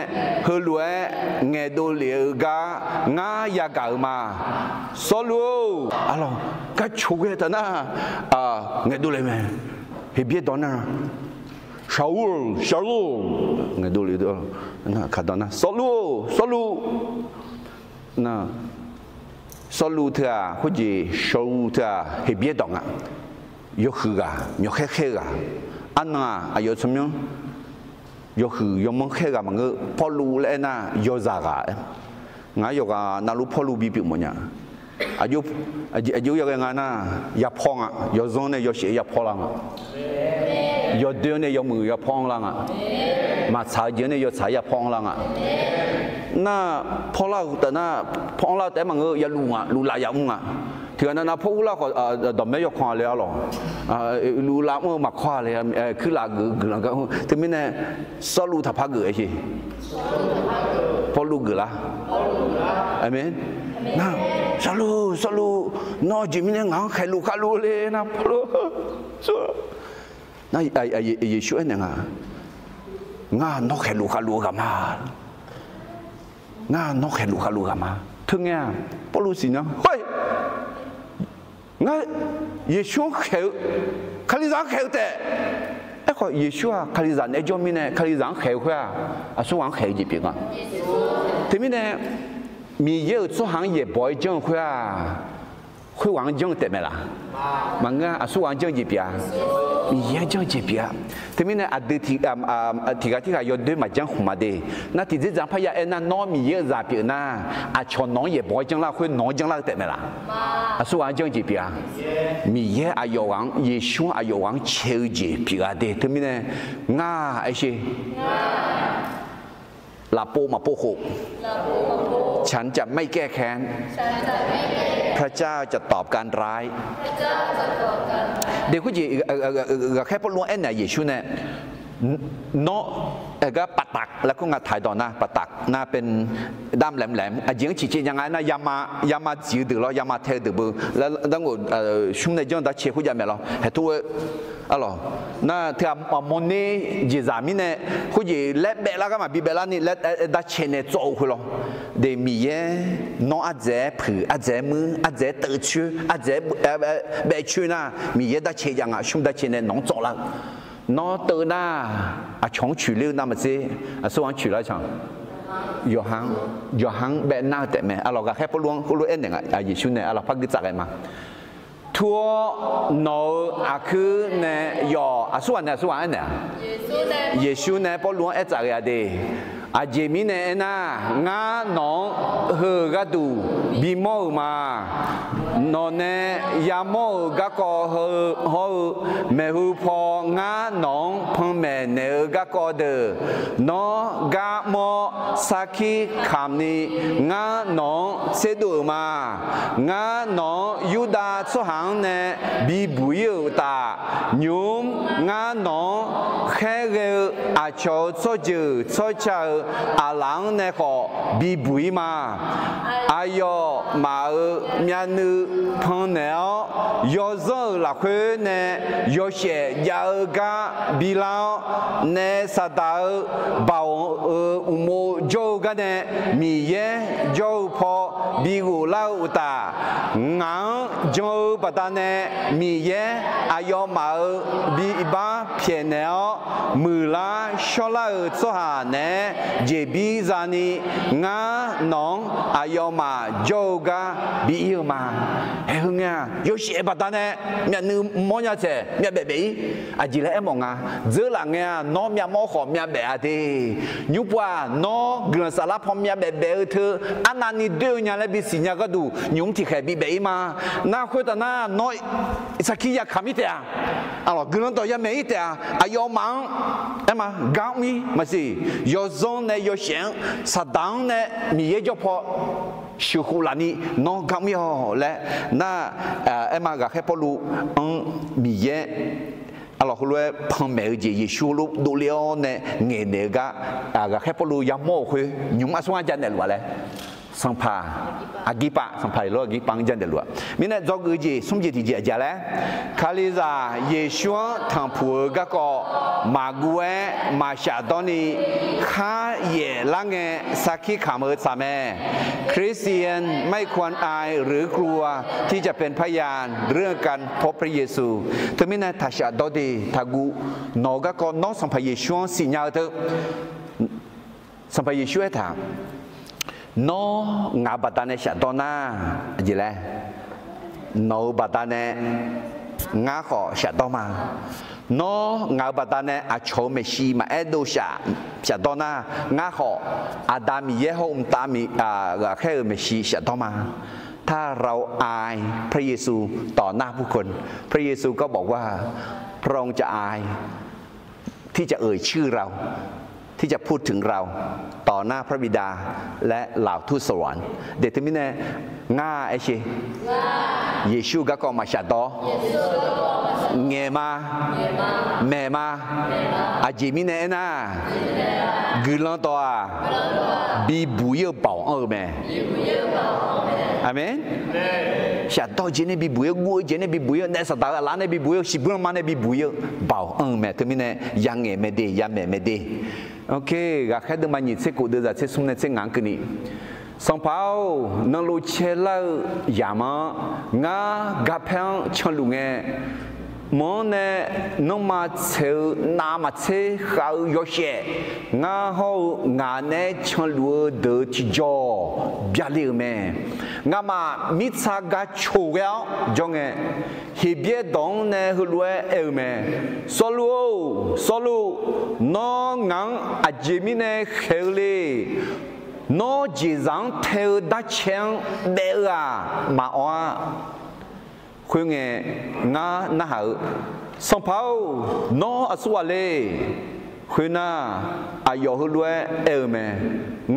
heulof-aer ngaeqdov lef-eu gar ngar yagaq-euq ma. Sawrluv-or, arlawq, gar coq ghae taf nar, ngaeqdov le mae. Heqbyaer dawq nar, Shawr, Shawr, ngaeqdov le, kaqdawq nar, Sawrluv-or, Sawrluv. Sawrluv teu-aq, khoerjeq Shawrluv teu-aq, Heqbyaer dawq nga. Yawhuiq ghaq, myawqkhaer khaer-eu ghaq. Arnan-aq, aqyawf tsawrmyanr yawhuiq yawmanr khaer-eu ghaq maqngeur. Pawrluv laer aernar, yawzaq ghaq. Ngaq-aer yawqghaq navluf Pawrluv bipyeuf mawfnya. Aqjox yaghae nga nar, yapawr nga. Yawzanr nae yawshaef yapawr lar nga. Yawdoer nae yawmuiq yapawr anr lar nga. Maqtsaq-eu jeq-anr nae yawtsaq yapawr anr lar nga. Nar, pawrlar-eu taf nar, pawr anr lar-eu taef-aer maqngeur, yaluf nga, luflaf yamr nga. Tiqghaq nav nav pawr urlar khawf, dawqmaer yawkawr-a le arlawq. Luflaf mr-eu maqkawr-a le, kuirlaf geuf guiqlanq gar. Teumirnae, Sawrluv taqpar geuf-aer sher. Pawrluv geuf lar. Aqmeq. Nar, Sawrluv, Sawrluv, nawr aqjeq mirnae ngaq-anr khaeqluf khavluf le nar, Pawrluv. Nar, Yeqsur aernaeq nga, ngar nawr khaeqluf khavluf-eu ghaq ma. Ngar nawr khaeqluf khavluf-eu ghaq ma. Teu ngae-aq, Pawrluv siqnya, khoer, ngar Yeqsur-anr khaeq-eu, Kalizaq-anr khaeq-eu taef. Aerkhawf Yeqsur-aq Kalizaq naeq-aer jawr mirnae Kalizaq-anr khaeq-eu khoer-aq, aqsurghaq-anr khaeq-eu jeq pyeuf nga. Teumirnae Miqyaer-euq tsawrhaq-anr yaeqbawq-aer janr-eu khoer-aq, khoerghaq-anr janr-eu taef mae laq? Maqngeur-a. Aqsurghaq-anr janr-eu jeq pyeuf-a. Miqyaer-anr janr-eu jeq pyeuf-a. Teumirnae aqdui tiqghaq tirghaq yawdoer maqjanr khmq ma de. Nar tiqdzerdzaq-anr parya aernar, nawr Miqyaer-euq zaq pyeuf nar, aqcawq nawq-anr yaeqbawq-aer janr lar khoer nawq-anr janr lar-eu taef mae laq? Aqsurghaq-anr janr-eu jeq pyeuf-a. Miqyaer aqyawf ghaq-anr, Yeqsur-anr aqyawf ghaq-anr cae-eu jeq pyeuf-a de. Teumirnae ngar aer sher. Lafpov maqpov khof, ฉันจะไม่แก้แค้น พระเจ้าจะตอบการร้าย Deuq khoerjeq ghaqkhaer Pawrluv-anr aernaeq-a Yeqsur nae, nawr, gar ปากตัก laer kur nga taqdawq nar ปากตัก nar เป็นด้ามแหลมๆ aqjeq-anr ciqcaev nya nga aernar, yama, yama dziq-eu deuq lawr yama tae-eu deuq beu, darngof smr nae janr darcae khoerjav maeq lawr haeq tor-eu, arlawq, nar teu-aq mawrner jeqzaq mirnae khoerjeq laer baef lar gar maqbi baef larni laer darcae nae tsawv-eu khoer lawr. De Miqyaer, nawr ardzaeq-aer puiq, ardzaeq-aer muir, ardzaeq-aer teuv coer, ardzaeq-aer baef coer nar, Miqyaer darcae jav nga, smr darcae nae nawq-anr tsawv lar-eu. Nawr teuv nar, aqcawq-anr coeq ler-eu navmaqtser, aqsurghaq-anr coeq lar can. Yawqha-anr, yawqha-anr baef nar-eu taef mae. Arlawq, ghaqkhaer Pawrluv-anr heulof-aer aernaeq-a Yeqsur nae, arlawq, par guir tsaf ghae ma. Tur-awr nawq-euq aqkuir nae yawf, aqsurghaq nae aqsurghaq aernaeq-a. Yeqsur nae Pawrluv-anr aer tsaf ghae-a de. Aqjeq mirnae aernar, ngar nawq-anr heu-euq gharduq bimawr-euq ma. Nawq nae yamawr-euq garkawv hawr-eu maeqhu paw ngar nawq-anr panmaeq naeq-eu garkawv deuq, nawr gar mawr sarkir kamq ni ngar nawq-anr tserdov-euq ma. Ngar nawq-anr Yurdav tsawrhaq-anr nae bibuq-ir-euq uqtaf, nymq-mr ngar nawq-anr khaerghae-eu aqcawq-euq tsawrjeuq tsawrca-euq aqlaf-anr nae khawf bibuq-ir ma. Aqyawfmaf-euq myavnuiv pannaeq-awr, yawzanr-euq lafkhoer nae yawshaef jav-eu gar bilar-awr, naef Saqdaq-euq baoq-euq uqmov jawr-eu gar nae Miqyaer jawr-eu paw bighof lar-eu uqtaf, ngaq-anr jan-eu baqdanae Miqyaer aqyawfmaf-euq bi bar pyaeqnaeq-awr, muiqlar shawrlar-euq tsawrhaq naeq-aer jeqbir zani, ngar nawq-anr aqyawfmaf jawr-eu gar bi ir-eu ma. Haeq heu ngae-aq, yawshaef baqdanae myavnuiv mawrnya tsaeq myavbaef baef-ir. Aqjeq laer aermawf nga, dzeurlaf ngae-aq, nawr myavmawr khawf myavbaef-a de. Nymr pov-aq, nawr guiqlanq saflar paw myavbaef baef-eu teu arnavni doer-eu nya laer bisiq nya gharduq, nymq-mr tiqkhaeq bibaef-ir ma. Nar khoertav nar, nawr sarkir yakaq mir taef-a. Arlawq, guiqlanq dawq yamaeq-ir taef-a. Aqyawfmaf-anr aerma gar mr-ir maqsiq, yawzanr nae yawshaef-anr, Saqdaq-anr nae Miqyaer jawr paw sheuqkhof lafni nawr gar mr-ir-awq laer nar, aerma ghaqkhaer Pawrluv-anr Miqyaer, arlawq, heulof-aer panmaeq-eu jeq, Yeqsur heulof dovle-awr nae ngaeqnaeq-eu gar, ghaqkhaer Pawrluv yamawr-euq khoer nymq-mr aqsur ngar janaeq luf-a laer, Sanqpaq Aqgirpav, Sanqpaq Yeqlof Aqgirpav-anr janaeq luf-a. Mirnae dzawgeuf-eu jeq smr jeq tiqjeq aqjeq laer, Kalizaq Yeqsur-anr tanqpuq-eu garkawv maqguv-aer maqshafdawr ni kharyaef lar ngae sarkir kamq-eu tsaq mae. คริสเตียนไม่ควรอายหรือกลัวที่จะเป็นพยานเรื่องการพบพระเยซู Teumirnae taqshafdawr de, taqguv. Nawq-eu garkawv nawr Sanqpaq Yeqsur-anr siqnya-eu teu Sanqpaq Yeqsur aertaq, nawr ngaq-euq baqdanae shafdawr nar, aqjeq laer, nawq-euq baqdanae ngar khawf shafdawr ma. Nawr ngaq-euq baqdanae aqcawq-euq maeqshi maqaer dov shaf, shafdawr nar, ngar khawf Aqda Miqyaer hawr-eu mqtav ghaqkhaer-euq maeqshi shafdawr ma. ถ้าเราอายพระเยซูต่อหน้าผู้คน พระเยซูก็บอกว่า พระองค์จะอาย ที่จะเอ่ยชื่อเรา ที่จะพูดถึงเรา ต่อหน้าพระบิดา และเหล่าทูตสวรรค์ De teumirnae, ngar aer sher, Yeqsur-eu garkawv maqshafdawr, ngaeq ma, maeq ma. Aqjeq mirnae aernar, guiqlanq dawq-aq, bibuq-ir-eu baoq anr-eu mae. Aqmeq. Shafdawr-eu jeq nae bibuq-ir-eu, guv-eu jeq nae bibuq-ir-eu, naef Saqdaq-euq aqlaf nae bibuq-ir-eu, shiqbuir lanma nae bibuq-ir-eu baoq anr-eu mae. Teumirnae, yangaeq mae de, yamaeq mae de. Ghaqkhaer deuvma nyiq tser kof deuvzaq tser smr nae tser ngaq-anr keuvni, Sanqpaq-or, nanlov caelar-eu yamq-anr ngar garpaer-anr canluf ngae, mq-anr nae nanrma tsaeq-eu navmaqtser khav-eu yawshaef, ngar hawr-eu ngaq naeq-aer canluf-eu deuq-eu tiqjawr byale-euq mae. Ngamaf mirtsa ga coq ghae-awr jawr ngae, Heqbyaer dawq-anr nae heulof-aer aer-eu mae. Sawrluv-or, Sawrluv, nawr ngaq-anr aqjeq mirnae khaeq-eu le. Nawr jeqzaq-anr tae-eu darcae-anr daef-eu-aq maqawr-a. Khoerngae, ngar narhaq-eu, Sanqpaq-or, nawr aqsurghaq le. Khoernar, aqyawf heulof-aer aer-eu mae.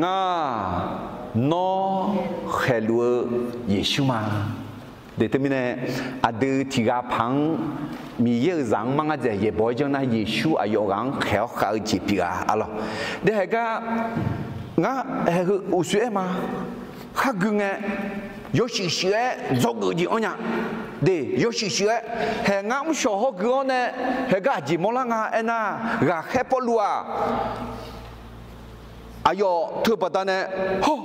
Ngar Nawr khaeqluf-eu Yeqsur ma. Teumirnae, aqdui tiq ghaq paq-anr Miqyaer-euq zaq-anr mar ngar dzaeq yaeqbawq-aer janr nar, Yeqsur aqyawf ghaq-anr khaeq-awr khav-eu jeq pyeuf-a arlawq. Daef haeq gar ngar haeq heu uqshoe aer ma. Khar gui ngae, yawshuif shuif-aer dzawgeuf jeq anr nya. Daef yawshuif shuif-aer, haeq ngar mrshawq hawr gui-awr nae, haeq gar aqjeq mawrlar nga aernar, ghaqkhaer Pawrluv-aq, aqyawf teu baqdanae, hawr,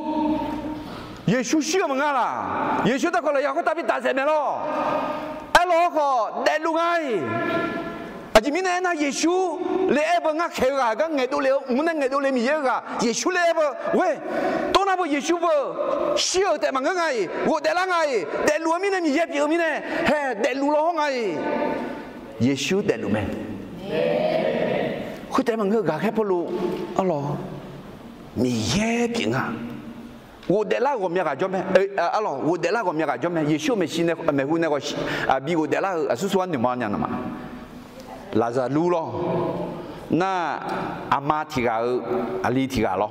Yeqsur shir-euq maqnga laq? Yeqsur darkawq lafyaq khoertav bi daq dzaeq maeq lawr. Aerlawr khawf daefluf nga-iq. Aqjeq mirnae aernar, Yeqsur le-aer beu ngar khaeq-eu ghaq gar ngaeqdov le-eu mq nae ngaeqdov le Miqyaer-eu ghaq Yeqsur le-aer beu, oe, tawrnar beu Yeqsur beu shir-euq taef maqngeur nga-iq, ghofdaef lar nga-iq, daefluf-eu mirnae Miqyaer pyeuf-eu mirnae, haeq daefluf law hawr nga-iq. Yeqsur daefluf mae. Khoertaef maqngeur ghaqkhaer Pawrluv, arlawq, Miqyaer pyeuf nga. Ghofdaef lar-eu ghawqmya ghaq jawr mae, arlawq, ghofdaef lar-eu ghawqmya ghaq jawr mae. Yeqsur-euq maeqshi nae, maeqhu nae bi ghofdaef lar-eu aqsur sur-anr noeqmawr nya nawmaf. Laqzaqlur lawr. Nar, aqma tiq ghaq-eu aqli tiq ghaq lawr.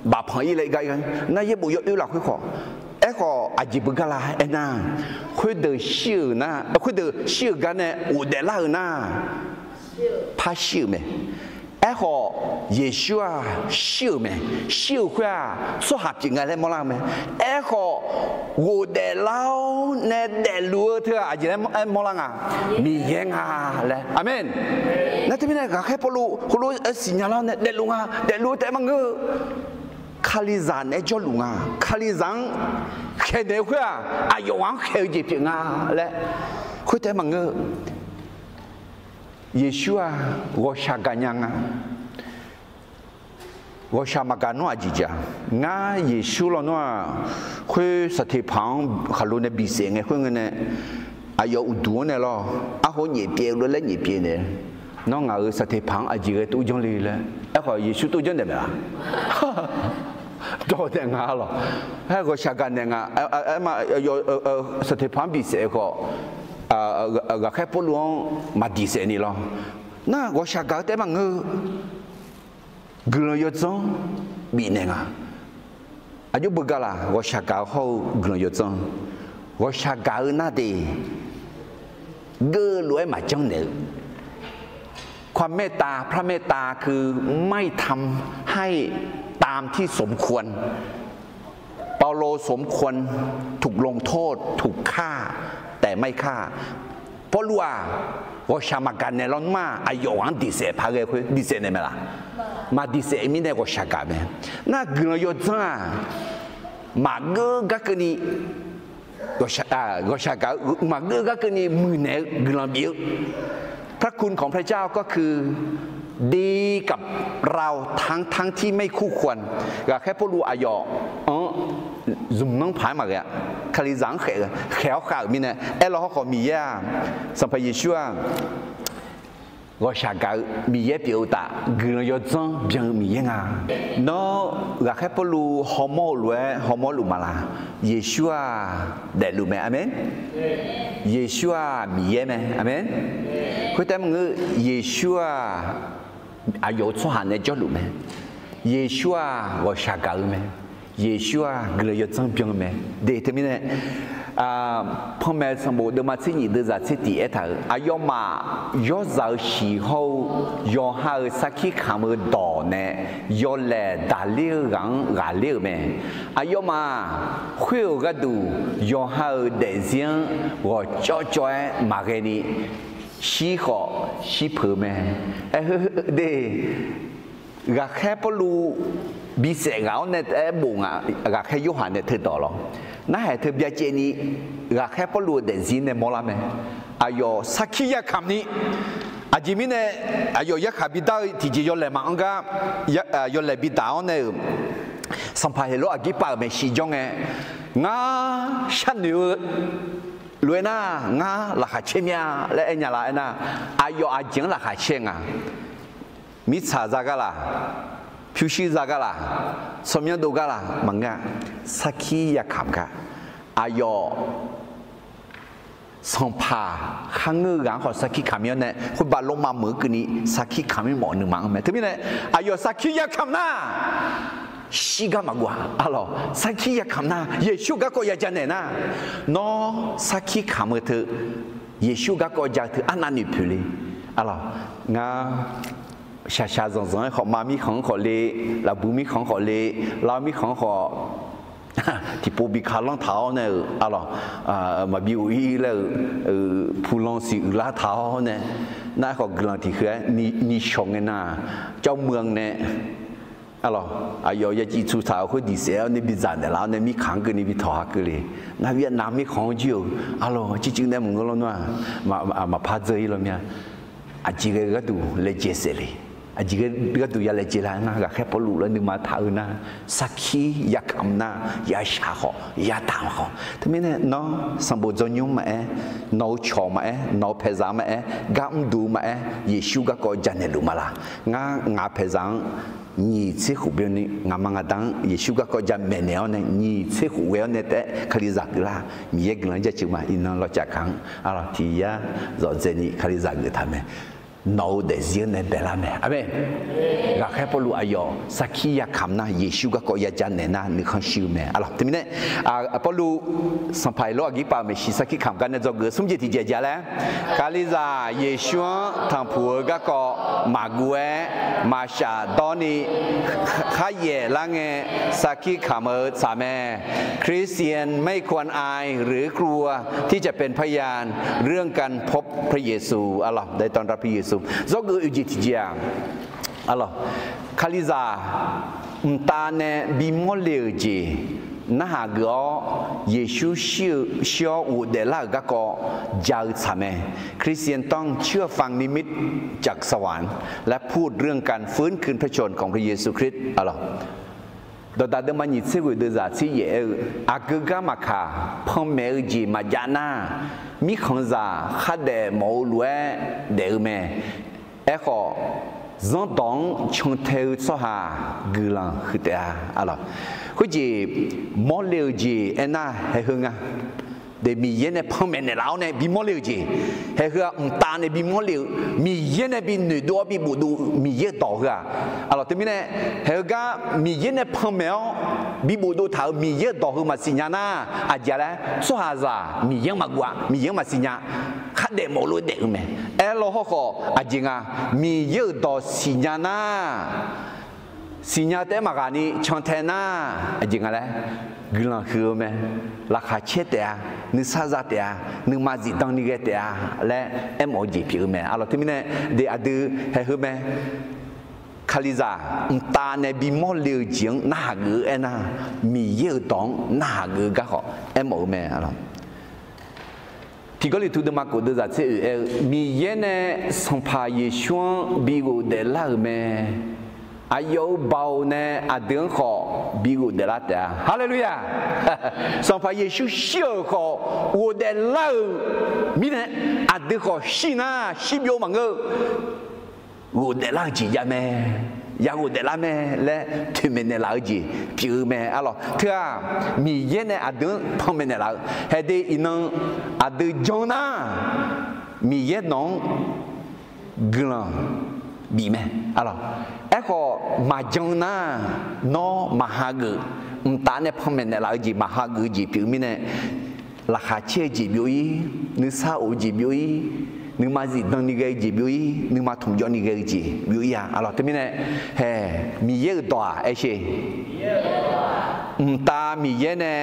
Bafpanq-ir laer gar nar, yaerbof yawoer lafkhoer khawf. Aerkhawf aqjeq beugar la aernar, khoerdeuq shir-euq nar, khoerdeuq shir-euq gar nae ghofdaef lar-euq nar, par shir-euq mae. Aerkhawf, Yeqsur-aq shir-euq mae. Shir-euq khoer-aq, tsawrhaq pyeuf nga laer mawrlar-eu mae. Aerkhawf, ghofdaef lar-awr nae daefluf-eu teu-aq aqjeq laer mawrlar nga? Miqyaer nga laer. Aqmeq. Nar teumirnae ghaqkhaer Pawrluv heulof-aer siqnya lar-awr nae daefluf nga, daefluf-eu taef maqngeur-eu, Kalizaq naeq-aer jawrluf nga. Kalizaq-anr khaeqnaeq-eu khoer-aq, aqyawf ghaq-anr khaeq-eu jeq pyeuf nga laer. Khoertaef maqngeur-eu, Yeqsur-aq ghawqshaq gaqnya nga. Ghawqshaq maqgaq nawr aqjeq jeq-a? Ngar Yeqsur lawnmr-aq, khoer saqteqpaq-anr khaqlo nae bisaef ngae khoerngae nae, aqyawf uqduq-anr nae lawr, arkhawf nyaefpyaev-eu lof-aer nyaefpyaev naeq. Nawr ngaq-euq saqteqpaq-anr aqjeq ghae tov janr le laer. Aerkhawf Yeqsur tov janr naeq maeq-a? Dawq naeq nga lawq. Aer, ghawqshaq gaqnaeq nga. Aerma, saqteqpaq-anr bisaef-eu khawf, ghaqkhaer Pawrluv-anr maqdiq saef ni lawr. Nar ghawqshaq gaq-eu taef maqngeur-eu, guiqlanq yawdzanr bifnaeq nga. Aqjox beugar laq? Ghawqshaq gaq-eu hawr-eu guiqlanq yawdzanr. Ghawqshaq gaq-eu nar de, geuv lof-aer maqjanr naeq-eu ความเมตตา พระเมตตาคือไม่ทำให้ตามที่สมควร เปาโล สมควรถูกลงโทษ ถูกฆ่า แต่ไม่ฆ่า Pawrluv-aq, ghawqshaq maqgaq naeq lawnmr-aq, aqyawf ghaq-anr diqsaef paq ghae khoer diqsaef naeq mae laq? Maqdiqsaef mirnae ghawqshaq gaq mae. Nar guiqlanq yawdzanr-aq, maqgeur gar keuvni ghawqshaq gaq-eu maqgeur gar keuvni muiqnaeq-eu guiqlanq bif-eu พระคุณของพระเจ้าก็คือ ดีกับเราทั้งๆที่ไม่คู่ควร Ghaqkhaer Pawrluv aqyawf-anr zmqnanr paq-aer maqghae-a. Kalizaq-anr khaeq-eu, khaeq-awr khav-euq mirnae aerlaw hawrkhawf Miqyaer-aq, Sanqpaq Yeqsur-aq, ghawqshaq gaq-eu Miqyaer pyeuf-eu uqtaf, guiqlanq yawdzanr byan-eu Miqyaer nga. Nawr ghaqkhaer Pawrluv hawmawr-eu lof-aer hawmawr luf maqlaq? Yeqsur-aq daefluf mae. Aqmeq. Yeqsur-aq Miqyaer mae. Aqmeq. Khoertaef maqngeur, Yeqsur-aq aqyawf-euq tsawrhaq nae jawrluf mae. Yeqsur-aq ghawqshaq gaq-eu mae. Yeqsur-aq guiqlanq yawdzanr byan-eu mae. De teumirnae, Panmaeq sanqbof deuvma tser nyiq deuvzaq tser tiq aertaq-euq, aqyawfmaf yawrzaq-eu shiq hawr-eu yawqha-euq sarkir kamq-eu dawq nae yawlaeq daqler-eu ghaq-anr ghaqler-euq mae. Aqyawfmaf khoer-euq gharduq yawqha-euq daefzir-anr ghawqcawv cawv-aer maqghae ni, shir khawf shir peuq-eu mae. Aer, de, ghaqkhaer Pawrluv bisaef ghaq-awr nae taef-aer bof nga. Ghaqkhaer Yorhaq nae teudawq lawr, narhaq teu byacaevni ghaqkhaer Pawrluv-euq daefzir nae mawrlar mae. Aqyawf sarkir yakamq ni, aqjeq mirnae aqyawf yarkhaq bidar-eu tiqjeq yawlaeq maqanr gar, yawlaeq bidaq-awr nae-euq, Sanqpaq Heqlawr Aqgirpaq-euq maeqshi jawr ngae, ngar sharnoeq-eu lof-aer nar, ngar laqkhaq caer mir-a laer aer nya laf aernar, aqyawf aqjeq-anr laqkhaq caer nga. Mirtsaq za gar laq, pyurshuir za gar laq, tsawrmyanr dov gar laq maqngeur-a. Sarkir yakamq gar, aqyawf Sanqpaq kharngeur-eu ghaq-anr khawf sarkir kamq mir-awr nae, khoerbav lormav meuq-eu keuvni sarkir kamq mir mawf nuima-anr mae. Teumirnae, aqyawf sarkir yakamq nar, shirgar maqguv-a. Arlawq, sarkir yakamq nar, Yeqsur garkawv ya janaeq nar, nawr sarkir kamq-eu teu, Yeqsur garkawv ja-eu teu arnav noeqpoeq le. Arlawq, ngar shaqshaq zanqzanq-aer khawf, ma mirkhanq-anr khawf le, lafbuiq mirkhanq-anr khawf le, lav mirkhanq-anr khawf, tiqpov bi kalanr taq-awr nae-euq, arlawq, maqbi ghof-ir laer-euq, pulan siq uiqlar taq-awr nae, nar-aer khawf guiqlanq tiqkhoeq-aer ni shawq ngae nar, jawrmuiq-anr nae, arlawq, aqyawf ya civ tsuq taq-euq khoer diq saef-awr nae bidzaq naeqlaf-awr nae mirkhanq-anr keuvni bi tawq ha keuvle. Ngar bi anav mirkhanq-anr jir-euq, arlawq, ciqciv nae maqngeur lawr nar-aq, maqpar dzeur-ir law mir-a. Aqjeq ghae gharduq laejae saef le. Aqjeq ghae gharduq ya laejae lar nar, ghaqkhaer Pawrluv laer nuima taq-eu nar, sarkir yakamq nar, yashaq khawf, yadaq khawf. Teumirnae nawr sanqbof dzawrnymr maqaer, nawq-eu cawq maqaer, nawq-eu paeqzaq maqaer, gar mrduq maqaer, Yeqsur garkawv janaeq luf ma laq. Ngar ngaq-eu paeqzaq-anr nyiq tser khof byanni ngaqma ngaqda-anr Yeqsur garkawv jamaeq naeq-awr nae nyiq tser khof ghae-awr nae taef-aer Kalizaq geuflar. Miqyaer guiqlanq jaceuq ma. Iqnan lawcaf kaq-anr, arlawq, tiq yar zawqdzaeq ni Kalizaq geuf taq mae. Nawq-eu daefzir-anr nae baelar mae. Aqmeq. Ghaqkhaer Pawrluv aqyawf sarkir yakamq nar, Yeqsur garkawv ya janaeq nar nuikhanr shir-eu mae. Arlawq, teumirnae Pawrluv Sanqpaq Heqlawr aqgirpaq maeqshi sarkir kamq gar nae dzawgeuf smr jeq tiqjeq ja laer, Kalizaq Yeqsur-anr tanqpuq-eu garkawv maqguv-aer maqshaf dawrni kharyaef lar ngae, sarkir kamq-eu tsaq mae. คริสเตียนไม่ควรอายหรือ กลัวที่จะเป็นพยานเรื่องการพบพระเยซู Arlawq, ได้ต้อนรับพระเยซู dzawgeuf oeq jeq tiqjeq-aq, arlawq, Kalizaq mqtav nae bimawr le-euq jeq narhaq geuf-awr, Yeqsur shir-eu shir-awr ghofdaef lar-euq garkawv ja-eu tsaq mae. คริสเตียนต้องเชื่อฟังนิมิตจากสวรรค์ และพูดเรื่องการฟื้นคืนพระชนม์ของพระเยซูคริสต์ Arlawq, Dawqdaq deuvma nyiq tser ghoeq deuvzaq tser yaef aer-eu, aqgeu gar maqkaq, panmaeq-eu jeq maqjav nar, mirkhanqzaq khardaef mawf-eu lof-aer daef-eu mae. Aerkhawf, zanrdawq-anr cantae-eu tsawrhaq guiqlanq huiq taef-a. Arlawq, khoerjeq mawrle-eu jeq aernar haeq heu nga. Deuq Miqyaer nae panmaeq naeqlaf-awr nae bimawr le-eu jeq, haeq heu-aq mqtav nae bimawr le-eu, Miqyaer nae bi noeqdov-awr bi bofdov-eu Miqyaer-euq dawq heu-aq, arlawq, teumirnae haeq heu gar Miqyaer nae panmaeq-awr bi bofdov taq-euq Miqyaer-euq dawq heu maqsiq nya nar, aqjeq laer tsawrhaqzaq Miqyaer-anr maqguv-a, Miqyaer-anr maqsiq nya. Khardaef mawf-eu lof-aer daef-eu mae. Aerlawr hawrkhawf aqjeq nga, Miqyaer-euq dawq siqnya nar, siqnya taef-aer maqghaq ni cantae nar, aqjeq nga laer guiqlanq huiq-eu mae. Laqkhaq caer taef-a, nuisar za taef-a, nuima zifdan ni ghae taef-a laer aermawf-eu jeq pyeuf-eu mae. Arlawq, teumirnae deuq aqdui haeq heu mae. Kalizaq mqtav nae bimawr le-eu jeq-anr narhaq geuf-eu aernar, Miqyaer-euq dawq-anr narhaq geuf-eu gar khawf aermawf-eu mae. Tiq Gawrliqtu deuvma kof deuvzaq tser oeq aer-eu, Miqyaer nae Sanqpaq Yeqsur-anr bi ghofdaef lar-euq mae. Aqyawf-euq baoq nae aqdui-anr khawf bi ghofdaef lar taef-a. Haleluya! Sanqpaq Yeqsur shir-euq khawf ghofdaef lar-euq mirnae, aqdui khawf shir nar shirbyov maqngeur-eu ghofdaef lar-eu jeq jav mae, ya ghofdaef lar mae laer toeqmaeq naeqlaf-eu jeq pyeuf-eu mae. Arlawq, teu-aq, Miqyaer nae aqdui-anr panmaeq naeqlaf-eu haeq de iqnan aqdui jan nar, Miqyaer nawq-anr guiqlanq bif mae. Arlawq, aerkhawf maqjan nar, nawr maqhageuf, mqtav nae panmaeq naeqlaf-eu jeq maqhageuf-eu jeq pyeuf-eu mirnae, laqkhaq caer-eu jeq byov-ir, nuisar of-eu jeq byov-ir, nuima zifdan ni ghae-eu jeq byov-ir, nuima tmqjawv ni ghae-eu jeq byov-ir-a. Arlawq, teumirnae haeq Miqyaer-euq dawq-aq aer sher, mqtav Miqyaer nae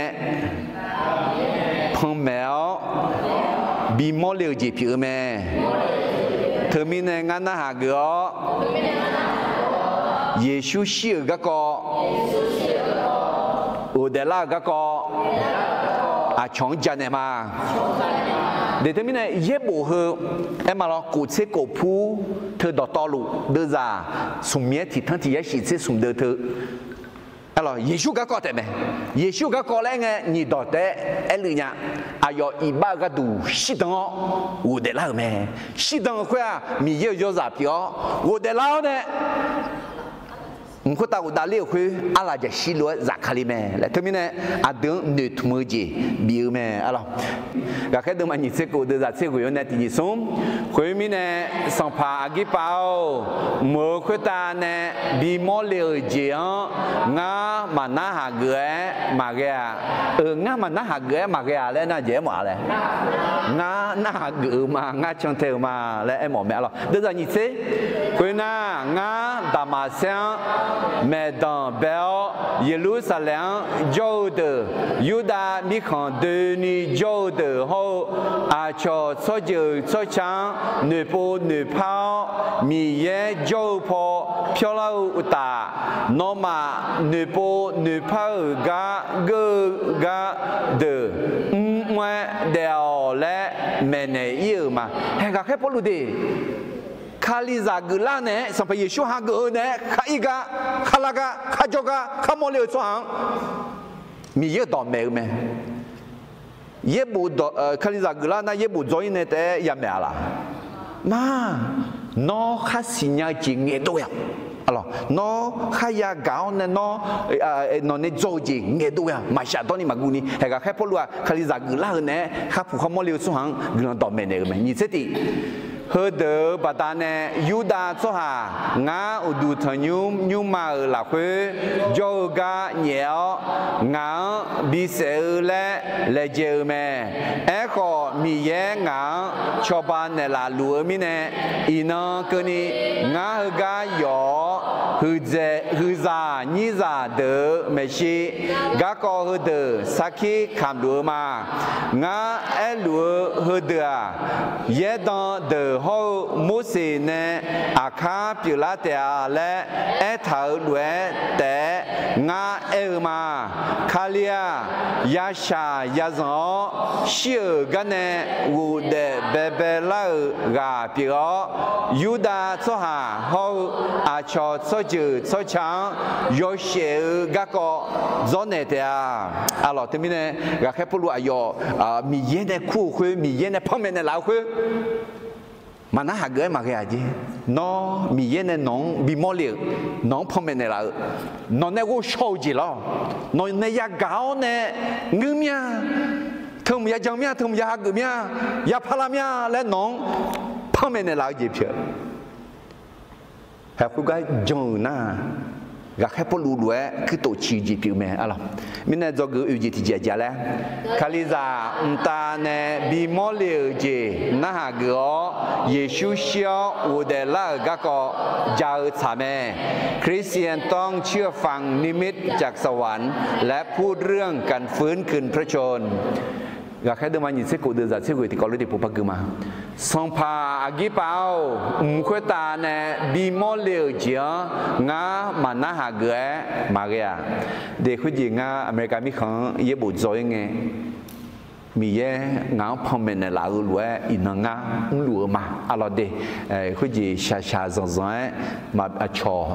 panmaeq-awr bimawr le-eu jeq pyeuf-eu mae. Teumirnae ngar narhaq geuf-awr, Yeqsur shir-euq garkawv, ghofdaef lar-euq garkawv, aqcawq-anr janaeq ma. Deuq teumirnae yaerbof heu aer ma lawr, kof tser kof pur teu dawqtawvluf deuvzaq smq mir-aer tiq tanr tiq yar shif tser smq deuv teu Yeqsur garkawv taef mae. Yeqsur garkawv laer aer ngae nyiq dawq taef-aer aerluf nya. Aqyawf iqbax-eu gharduq shirdan-awr ghofdaef lar-euq mae. Shirdan-eu khoer-aq, Miqyaer-euq yawzaq pyeuf-awr ghofdaef lar-awr nae mq khoertav ghofdav ler-euq khoer arlaqjaqshir lof-aer zafkale mae laer teumirnae aqdui-anr noeqtmq-eu jeq bif-eu mae arlawq. Ghaqkhaer deuvma nyiq tser kof deuv zaq tser ghoeq-awr nae tiqjeq smr. Khoermirnae, sanqpaq Aqgirpav-or, mq-euq khoertav nae bimawr le-euq jeq-anr ngar maqnarhaq geuf-aer maqghae-a. Ngar maqnarhaq geuf-aer maqghae-a laer nar jeq aermawf-a laer, ngar narhaq geuf-eu ma, ngar cantae-eu ma laer aermawf mae arlawq. Deuv zaq nyiq tser. Khoernar, ngar Daqmaqsaer-anr maeqdanq bae-awr, Yeqlursaqlaeq-anr jawr-eu deuq, Yurdav mirkhanq doeni jawr-eu deuq hawr-eu, aqcawq tsawrjeuq tsawrca-anr noeqpov noeqpar-awr, Miqyaer jawr-eu paw pyawrlar-eu uqtaf, nawmaf noeqpov noeqpar-euq gar geur-eu gar deuq mrmr-aer daef-awq laer maeqnaeq ir-euq ma. Haeq ghaqkhaer Pawrluv de, Kalizaq geuflar naeq-aer, Sanqpaq Yeqsur hageuf-eu naeq-aer khar ir gar, khar lar gar, khar jawr gar, khar mawrle-eu tsawrhaq-anr Miqyaer-euq dawqmaeq-eu mae. Yaerbof, Kalizaq geuflar nar yaerbof dzawr-ir nae taef-aer yamaeq-a laq? Mar, nawr khar siqnya-eu jeq ngaeqdov ghae-a. Nawr kharya gaq-awr nae nawr nawqnae dzawr-eu jeq ngaeqdov ghae-a. Maqshaf dawrni maqguvni haeq ghaqkhaer Pawrluv-aq Kalizaq geuflar-eu naeq-aer khar puq khar mawrle-eu tsawrhaq-anr guiqlanq dawqmaeq naeq-euq mae. Nyiq tser tiq. Heudeuq-euq baqdanae Yurdav tsawrhaq ngar uqduq tanqnymr nymrma-euq lafkhoer jawr-eu gar nyaef-awr, ngaq-anr bisaef-eu laer laejae-eu mae. Aerkhawf, Miqyaer ngaq-anr cawba naeqlaf luf-eu mirnae, iqnan keuvni ngar heugar yawf-awr, huiqdzaeq huiqzaq nyirzaq deuq-euq maeqshi garkawv heudeuq sarkir kamq luf-eu ma. Ngar aerluf-eu heudeuq-aq, yaerdan deuq hawr-eu Morseq nae aqkar pyeuflar taef-a laer aertaq-euq lof-aer taef-aer ngar aer-eu ma. Kali-aq, yashaq yazanq-awr shir-euq garnae ghofdaef baebae lar-euq ghaq pyeuf-awr, Yurdav tsawrhaq hawr-eu aqcawq tsawrjeuq tsawrca-anr yawshaef-eu garkawv dzawrnaeq taef-a. Arlawq, teumirnae ghaqkhaer Pawrluv aqyawf Miqyaer nae kur-euq khoer, Miqyaer nae panmaeq naeqlaf-eu khoer maqnarhaq geuf-aer maqghae-a jeq. Nawr Miqyaer nae nawq-anr bimawr le-euq, nawq-anr panmaeq naeqlaf-eu, nawq nae ghovshaw-eu jeq lawr, nawq nae yagaq-awr nae ngeur mir-a, teumq yajan mir-a, teumq ya hageuf mir-a, ya parlar mir-a laer nawq-anr panmaeq naeqlaf-eu jeq pyeuf-eu. Haeq khoergar jan-euq nar, ghaqkhaer Pawrluv lof-aer kuirtof ciq-eu jeq pyeuf mae arlawq. Mirnae dzawgeuf oe jeq tiqjeq aqjeq laer, Kalizaq mqtav nae bimawr le-euq jeq narhaq geuf-awr, Yeqsur shir-awr ghofdaef lar-euq garkawv ja-eu tsaq mae. คริสเตียนต้องเชื่อฟังนิมิตจากสวรรค์และพูดเรื่องการฟื้นคืนพระชนม์ Ghaqkhaer deuvma nyiq tser kof deuv zaq tser ghoeq tiqkawv lof tiqpov par gui ma. Sanqpaq Aqgirpav-or, mq khoertav nae bimawr le-euq jeq-anr ngar maqnarhaq geuf-aer maqghae-aq. De khoerjeq ngar America mirkhanq-anr yaerbof dzawr-ir ngae, Miqyaer ngaq-anr panmaeq naeqlaf-eu lof-aer iqnan ngar mrluf-eu ma. Arlawq de, khoerjeq shaqshaq zanqzanq-aer aqcawq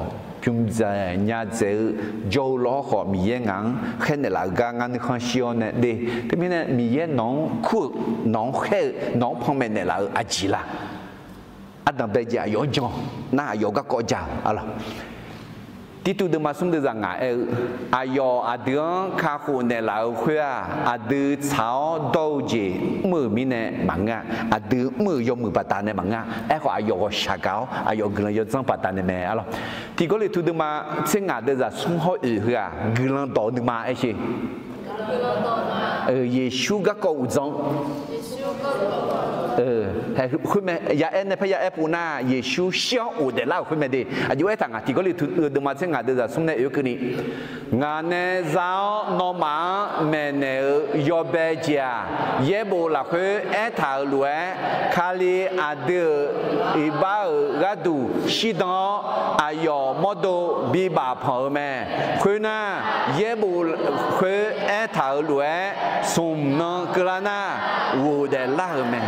bymrdzaq nya dzaeq-eu jawr-eu lawr khawf, Miqyaer ngaq-anr khaer naeqlaf-eu gar ngar nuikhanr shir-awr nae de. Teumirnae Miqyaer nawq-anr kur-eu, nawq-anr khaer-eu, nawq-anr panmaeq naeqlaf-eu aqjeq la? Ardanq bae jeq aqyawf-anr jan nar, aqyawf garkawv ja-euq arlawq. Tirtuv deuvma smr deuv zaq ngaq aer-eu, aqyawf aqdui-anr kakhof naeqlaf-eu khoer-aq, aqdui tsaq-awr dawr-eu jeq mr-euq mirnae maqngeur-a. Aqdui mr-euq yawmuiq baqdanae maqngeur-a. Aerkhawf, aqyawf ghawqshaq gaq-awr aqyawf guiqlanq yawdzanr baqdanae mae arlawq. Tiqgawrliqtu deuvma tser ngaq deuv zaq smr hawr oeq heu-aq, guiqlanq dawq-eu nuima aer sher. Yeqsur garkawv uqdzan. Khoer mae, ya aer nae par ya aer pov nar, Yeqsur shir-awr ghofdaef lar-euq khoer mae de. Aqjox aertaq ngaq, Tiqgawrliqtu deuvma tser ngaq deuv zaq smr nae oeq-awr keuvni, ngaq nae za-awr nawmaf-anr maeqnaeq-eu yawbae jeq-aq, yaerbof lafkhoer aertaq-euq lof-aer, Kali aqdui-euq iqbax-euq gharduq shirdan-awr, aqyawf mawrdo bibaf panq-eu mae. Khoernar, yaerbof khoer aertaq-euq lof-aer, smq nan keuvlar nar, ghofdaef lar-euq mae.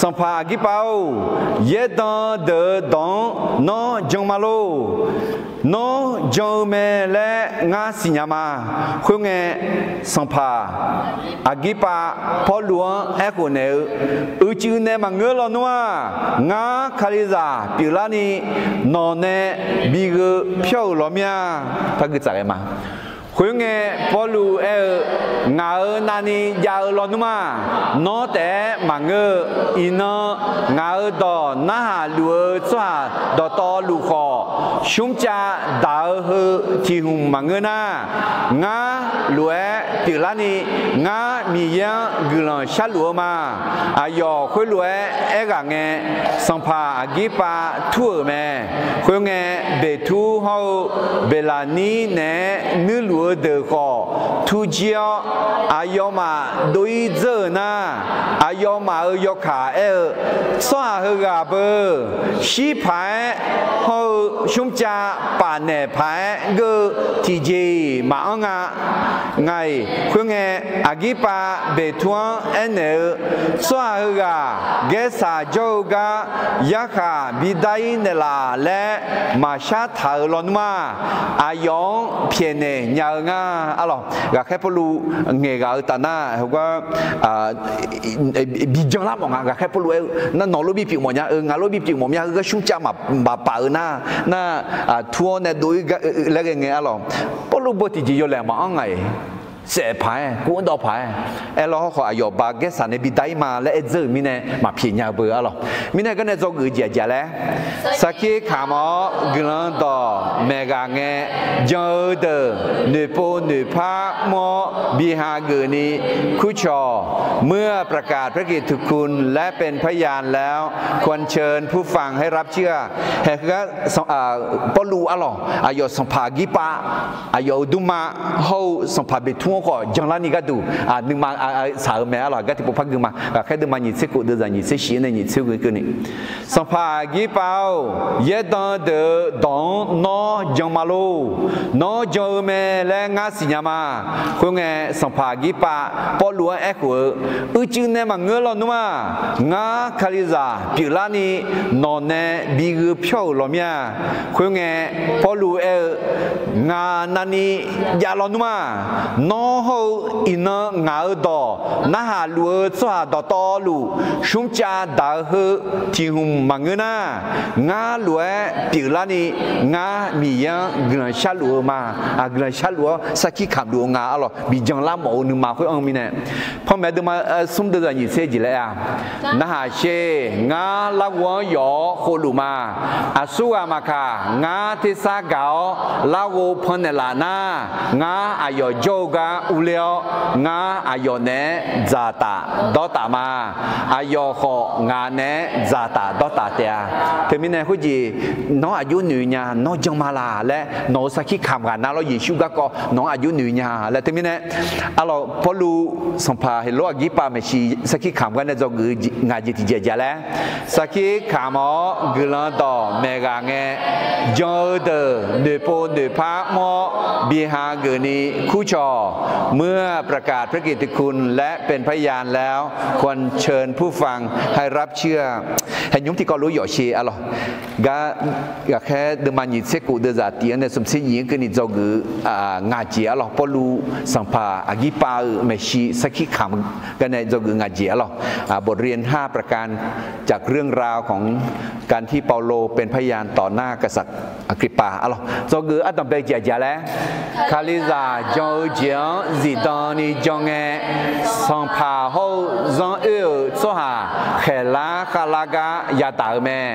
Sanqpaq Aqgirpav-or, yaerdan deuq-euq dawq-anr nawr jan ma lor. Nawr jan-eu mae laer ngar siqnya ma. Khoerngae, sanqpaq Aqgirpav Pawrluv-anr aerkhof naeq-eu, Uicuiv nae maqngeur lawnmr-aq, ngar Kalizaq pyeuflarni nawq nae bigheu pyawr-euq law mir-a. Par gui tsaf ghae ma. Khoerngae, Pawrluv aer-eu, Ngaq-euq navni jav-eu lawnmr-aq, nawr taef-aer maqngeur-eu. Iqnan, ngaq-euq dawq narhaq luf-eu tsawrhaq dawqtawvluf khawf, smrcav daq-eu heu tiq hmq maqngeur nar, ngar lof-aer pyeuflarni, ngar Miqyaer-anr guiqlanq sharluf-eu ma. Aqyawf khoerlof-aer aerghaq ngae, sanqpaq Aqgirpav tur-euq mae. Khoerngae, Beqtur hawr-eu Beqlaqnir naeq-aer nuirluf-eu deuq khawf turjir-awr, aqyawfmaf dov-ir dzeur-euq nar, aqyawfmaf-euq yawkaq aer-eu, Tsawrhaq heughaq beu, shir paq-aer hawr-eu smrcav paf naeq paq-aer geur-eu tiqjeq-iq maqanr nga. Ngaq-iq khoerngae, Aqgirpav Beqtur-anr aernaeq-eu, Tsawrhaq heughaq gaersaq jawr-eu gar yarkhaq bidar-ir naeqlaf laer maqshar taq-euq lawnmr-aq, aqyawf-anr pyaeqnaeq nya-eu nga. Arlawq, ghaqkhaer Pawrluv ngaeqghaq-eu taf nar, heugar bijan lar mawf nga. Ghaqkhaer Pawrluv aer-eu, Nar nawq lof bipyeuf mawf nya-eu, ngaq lof bipyeuf mawf mya-eu gar smrcav maqpaf-eu nar, nar tur-awr nae dov-ir gar laer ghae ngae arlawq. Pawrluv bawtiqjeq yawlaeq maqanr ngaq-iq, saef paq-aer, kuvdawv paq-aer, aerlawr hawrkhawf aqyawf ba gaersaq nae bidar-ir ma laer aer dzeur-euq mirnae maqpyaeq nya-eu beu arlawq. Mirnae gar nae dzawgeuf-eu jeq aqjeq laer, sarkir kamq-awr guiqlanq dawq maeqghaq ngae, jan-eu deuq noeqpov noeqpar mr-awr biha geufni kurcawq, เมื่อประกาศพระกิตติคุณ และเป็นพยานแล้ว ควรเชิญผู้ฟังให้รับเชื่อ Haegar Pawrluv arlawq, aqyawf sanqpaq Aqgirpav, aqyawf-euq dmrma hawr-eu sanqpaq Beqtur-anr khawf janlarni gharduq nuima tsaq-eu mae arlawq. Gar tiqpov par gui ma. Ghaqkhaer deuqma nyiq tser khof deuvzaq nyiq tser shif-anr nae nyiq tser ghoe keuvni, Sanqpaq Aqgirpav-or, yaerdan deuq-euq dawq-anr nawr jan ma lor. Nawr jan-eu mae laer ngar siqnya ma. Khoerngae, sanqpaq Aqgirpav Pawrluv-anr aerkhof-eu, Uicuiv nae maqngeur lawnmr-a. Ngar Kalizaq pyeuflarni nawq nae bi gheu pyawr-euq law mir-a. Khoerngae, Pawrluv aer-eu, Ngaq navni jav lawnmr-a. Nawr hawr-eu iqnan ngaq-euq dawq narhaq luf-eu tsawrhaq dawqtawvluf, smrcav daq-eu heu tiq hmq maqngeur nar, ngar lof-aer pyeuflarni, ngar Miqyaer-anr guiqlanq sharluf-eu ma. Guiqlanq sharluf-awr sarkir kamq luf-eu nga arlawq. Bijan lar mawf-eu nuima khoer anr-eu mirnae, panmaeq deuqma smr deuvzaq nyiq tser jeq laer-a, Narhaq sher. Ngar larghov-anr yawf-awr khovluf ma. Aqsurghaq maqkaq, ngar tersar gaq-awr larghov pannaeq laf nar, ngar aqyawf jawr-eu gar urler-awr, ngar aqyawf naeq-aer dzaqtaf dawrtaf ma. Aqyawf khawf ngaq naeq-aer dzaqtaf dawrtaf taef-a. Teumirnae khoerjeq, nawr aqjox noeq nya, nawr jan ma laq laer nawq-euq sarkir kamq ghaq nar lawr, Yeqsur garkawv nawq-anr aqjox noeq nya laer. Teumirnae arlawq, Pawrluv sanqpaq Heqlor Aqgirpav maeqshi sarkir kamq gar nae dzawgeuf-eu ngaq jeq tiqjeq aqjeq laer, sarkir kamq-awr guiqlanq dawq maeqghaq ngae, jan-eu deuq noeqpov noeqpar mr-awr biha geufni kurcawq, เมื่อประกาศพระกิตติคุณ และเป็นพยานแล้ว ควรเชิญผู้ฟังให้รับเชื่อ Haer nymr tiqkawv lof yawf sher arlawq. Gar ghaqkhaer deuqma nyiq tser khof deuvzaq tiq-anr nae smq tser nyiq-anr keuvni dzawgeuf-eu ngaq jeq arlawq. Pawrluv sanqpaq Aqgirpav-euq maeqshi sarkir kamq gar nae dzawgeuf-eu ngaq jeq arlawq. บทเรียนห้าประการ จากเรื่องราวของการที่เปาโลเป็นพยานต่อหน้ากษัตริย์อักริปปา arlawq. Dzawgeuf-eu ardanqbae jeq aqjeq laer, Kalizaq jan-eu jeq-anr zifdan ni jan ngae, sanqpaq hawr-eu zanr oer-euq tsawrhaq khaeqlar khavlar gar yadaq-eu mae.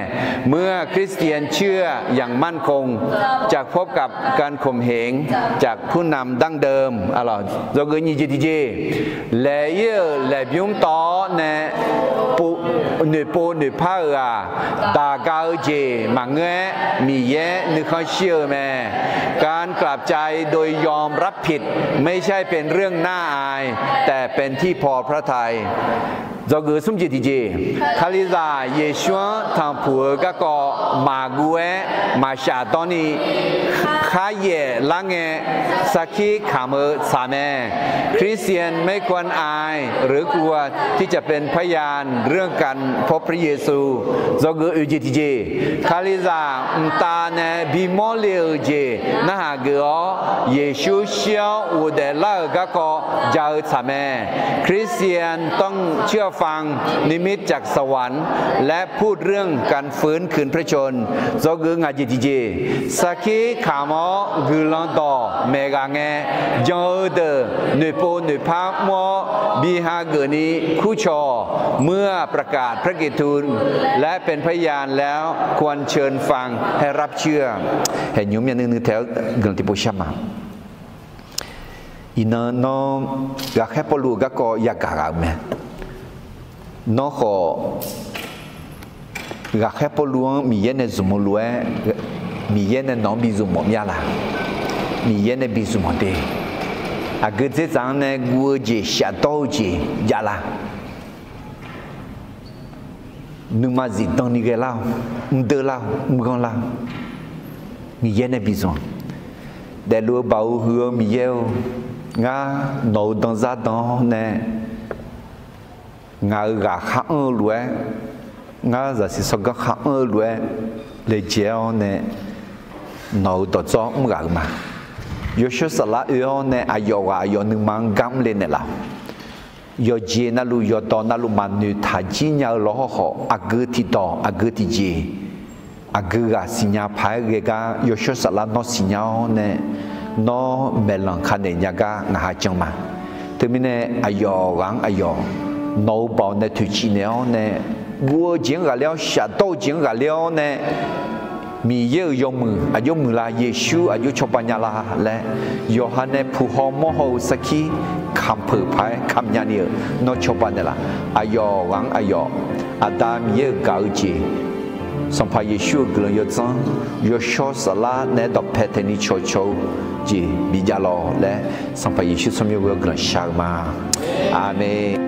เมื่อคริสเตียนเชื่ออย่างมั่นคง จะพบกับการข่มเหงจากผู้นำดั้งเดิม Dzawgeuf nyiq jeq tiqjeq, laeq-ir-euq laeqbymr tawv-awr nae noeqpov noeqpar-euq-aq, daq ga-eu jeq maqngeur-aer Miqyaer nuikhanr shir-eu mae. การกลับใจโดยยอมรับผิดไม่ใช่เป็นเรื่องน่าอาย แต่เป็นที่พอพระทัย Dzawgeuf smr jeq tiqjeq, Kalizaq Yeqsur-anr tanqpuq-eu garkawv maqguv-aer maqshaf dawrni kharyaef lar ngae, sarkir kamq-eu tsaq mae. คริสเตียนไม่ควรอาย หรือกลัวที่จะเป็นพยานเรื่องการพบพระเยซู Dzawgeuf oeq jeq tiqjeq, Kalizaq mqtav nae bimawr le-euq jeq narhaq geuf-awr, Yeqsur shir-awr ghofdaef lar-euq garkawv ja-eu tsaq mae. คริสเตียนต้องเชื่อฟังนิมิตจากสวรรค์ และพูดเรื่องการฟื้นคืนพระชนม์ Dzawgeuf ngaq jeq tiqjeq, sarkir kamq-awr guiqlanq dawq maeq ghaq ngae, jan-eu deuq noeqpov noeqpar mr-awr bi hageuf ni kurcawq-awq. เมื่อประกาศพระกิตติคุณ และเป็นพยานแล้ว ควรเชิญฟังให้รับเชื่อ Haeqnymr myavnuiv nuiv taef-aer guiqlanq tiqpov shar ma. Iqnan nawr ghaqkhaer Pawrluv-euq garkawv yagaq ghaq-euq mae. Nawr khawf, ghaqkhaer Pawrluv-anr Miqyaer nae zmq-eu lof-aer, Miqyaer nae nawq-anr bi zmq mawf mir-a laq? Miqyaer nae bi zmq mawf de. Aqgeu dzerdzaq-anr nae guv-eu jeq, shafdawr-eu jeq jav laq? Nuima zifdan ni ghae lar-awq, mrdeuv lar-awq, mrganr lar-awq. Miqyaer nae bi zmq-a. Daefluf-eu baoq-eu huiq-eu Miqyaer-or, ngar nawq-euq danzar dan-awr nae, ngaq-euq ghaq khar anr-eu lof-aer, ngar zaqsiq tsawrganr khar anr-eu lof-aer laejae-awr nae, nawq-euq dawqdzawr mr ghaq-euq ma. Yawshawr Saflar oe-awr nae aqyawf ghaq aqyawf nuima-anr gar mr le naeqlaf-awq. Yawqjeq navluf yawqdawq navluf maqnoeq taq jir nya-eu lawr hawrkhawf, aqgeu tiqdawq aqgeu tiqjeq, aqgeu ghaq siqnya paq-aer ghae gar Yawshawr Saflar nawr siqnya-awr nae, nawr maeqlanq ka naeq nya gar ngaq ha jan ma. Teumirnae aqyawf ghaq-anr aqyawf nawq-euq baoq nae toeqciv naeq-awr nae, guv-eu jeq-anr ghaqler-awr, shafdawr-eu jeq-anr ghaqler-awr nae, Miqyaer-euq yawmuiq aqjox muiqlar, Yeqsur aqjox cawba nya lar laer, yawqha nae puq haw mawr haw-eu sarkir kamq peuq paq-aer kamq nyani-euq nawr cawba naeqlaf. Aqyawf ghaq-anr aqyawf, Aqda Miqyaer-euq gaq-eu jeq, Sanqpaq Yeqsur-euq guiqlanq yawdzanr, Yawshawr Saflar naeq-aer dawqpae taeqni cawqcawq-eu jeq bijav lawq laer, Sanqpaq Yeqsur tsawrmyanr ghoe-awr guiqlanq shar-eu ma. Aqmeq.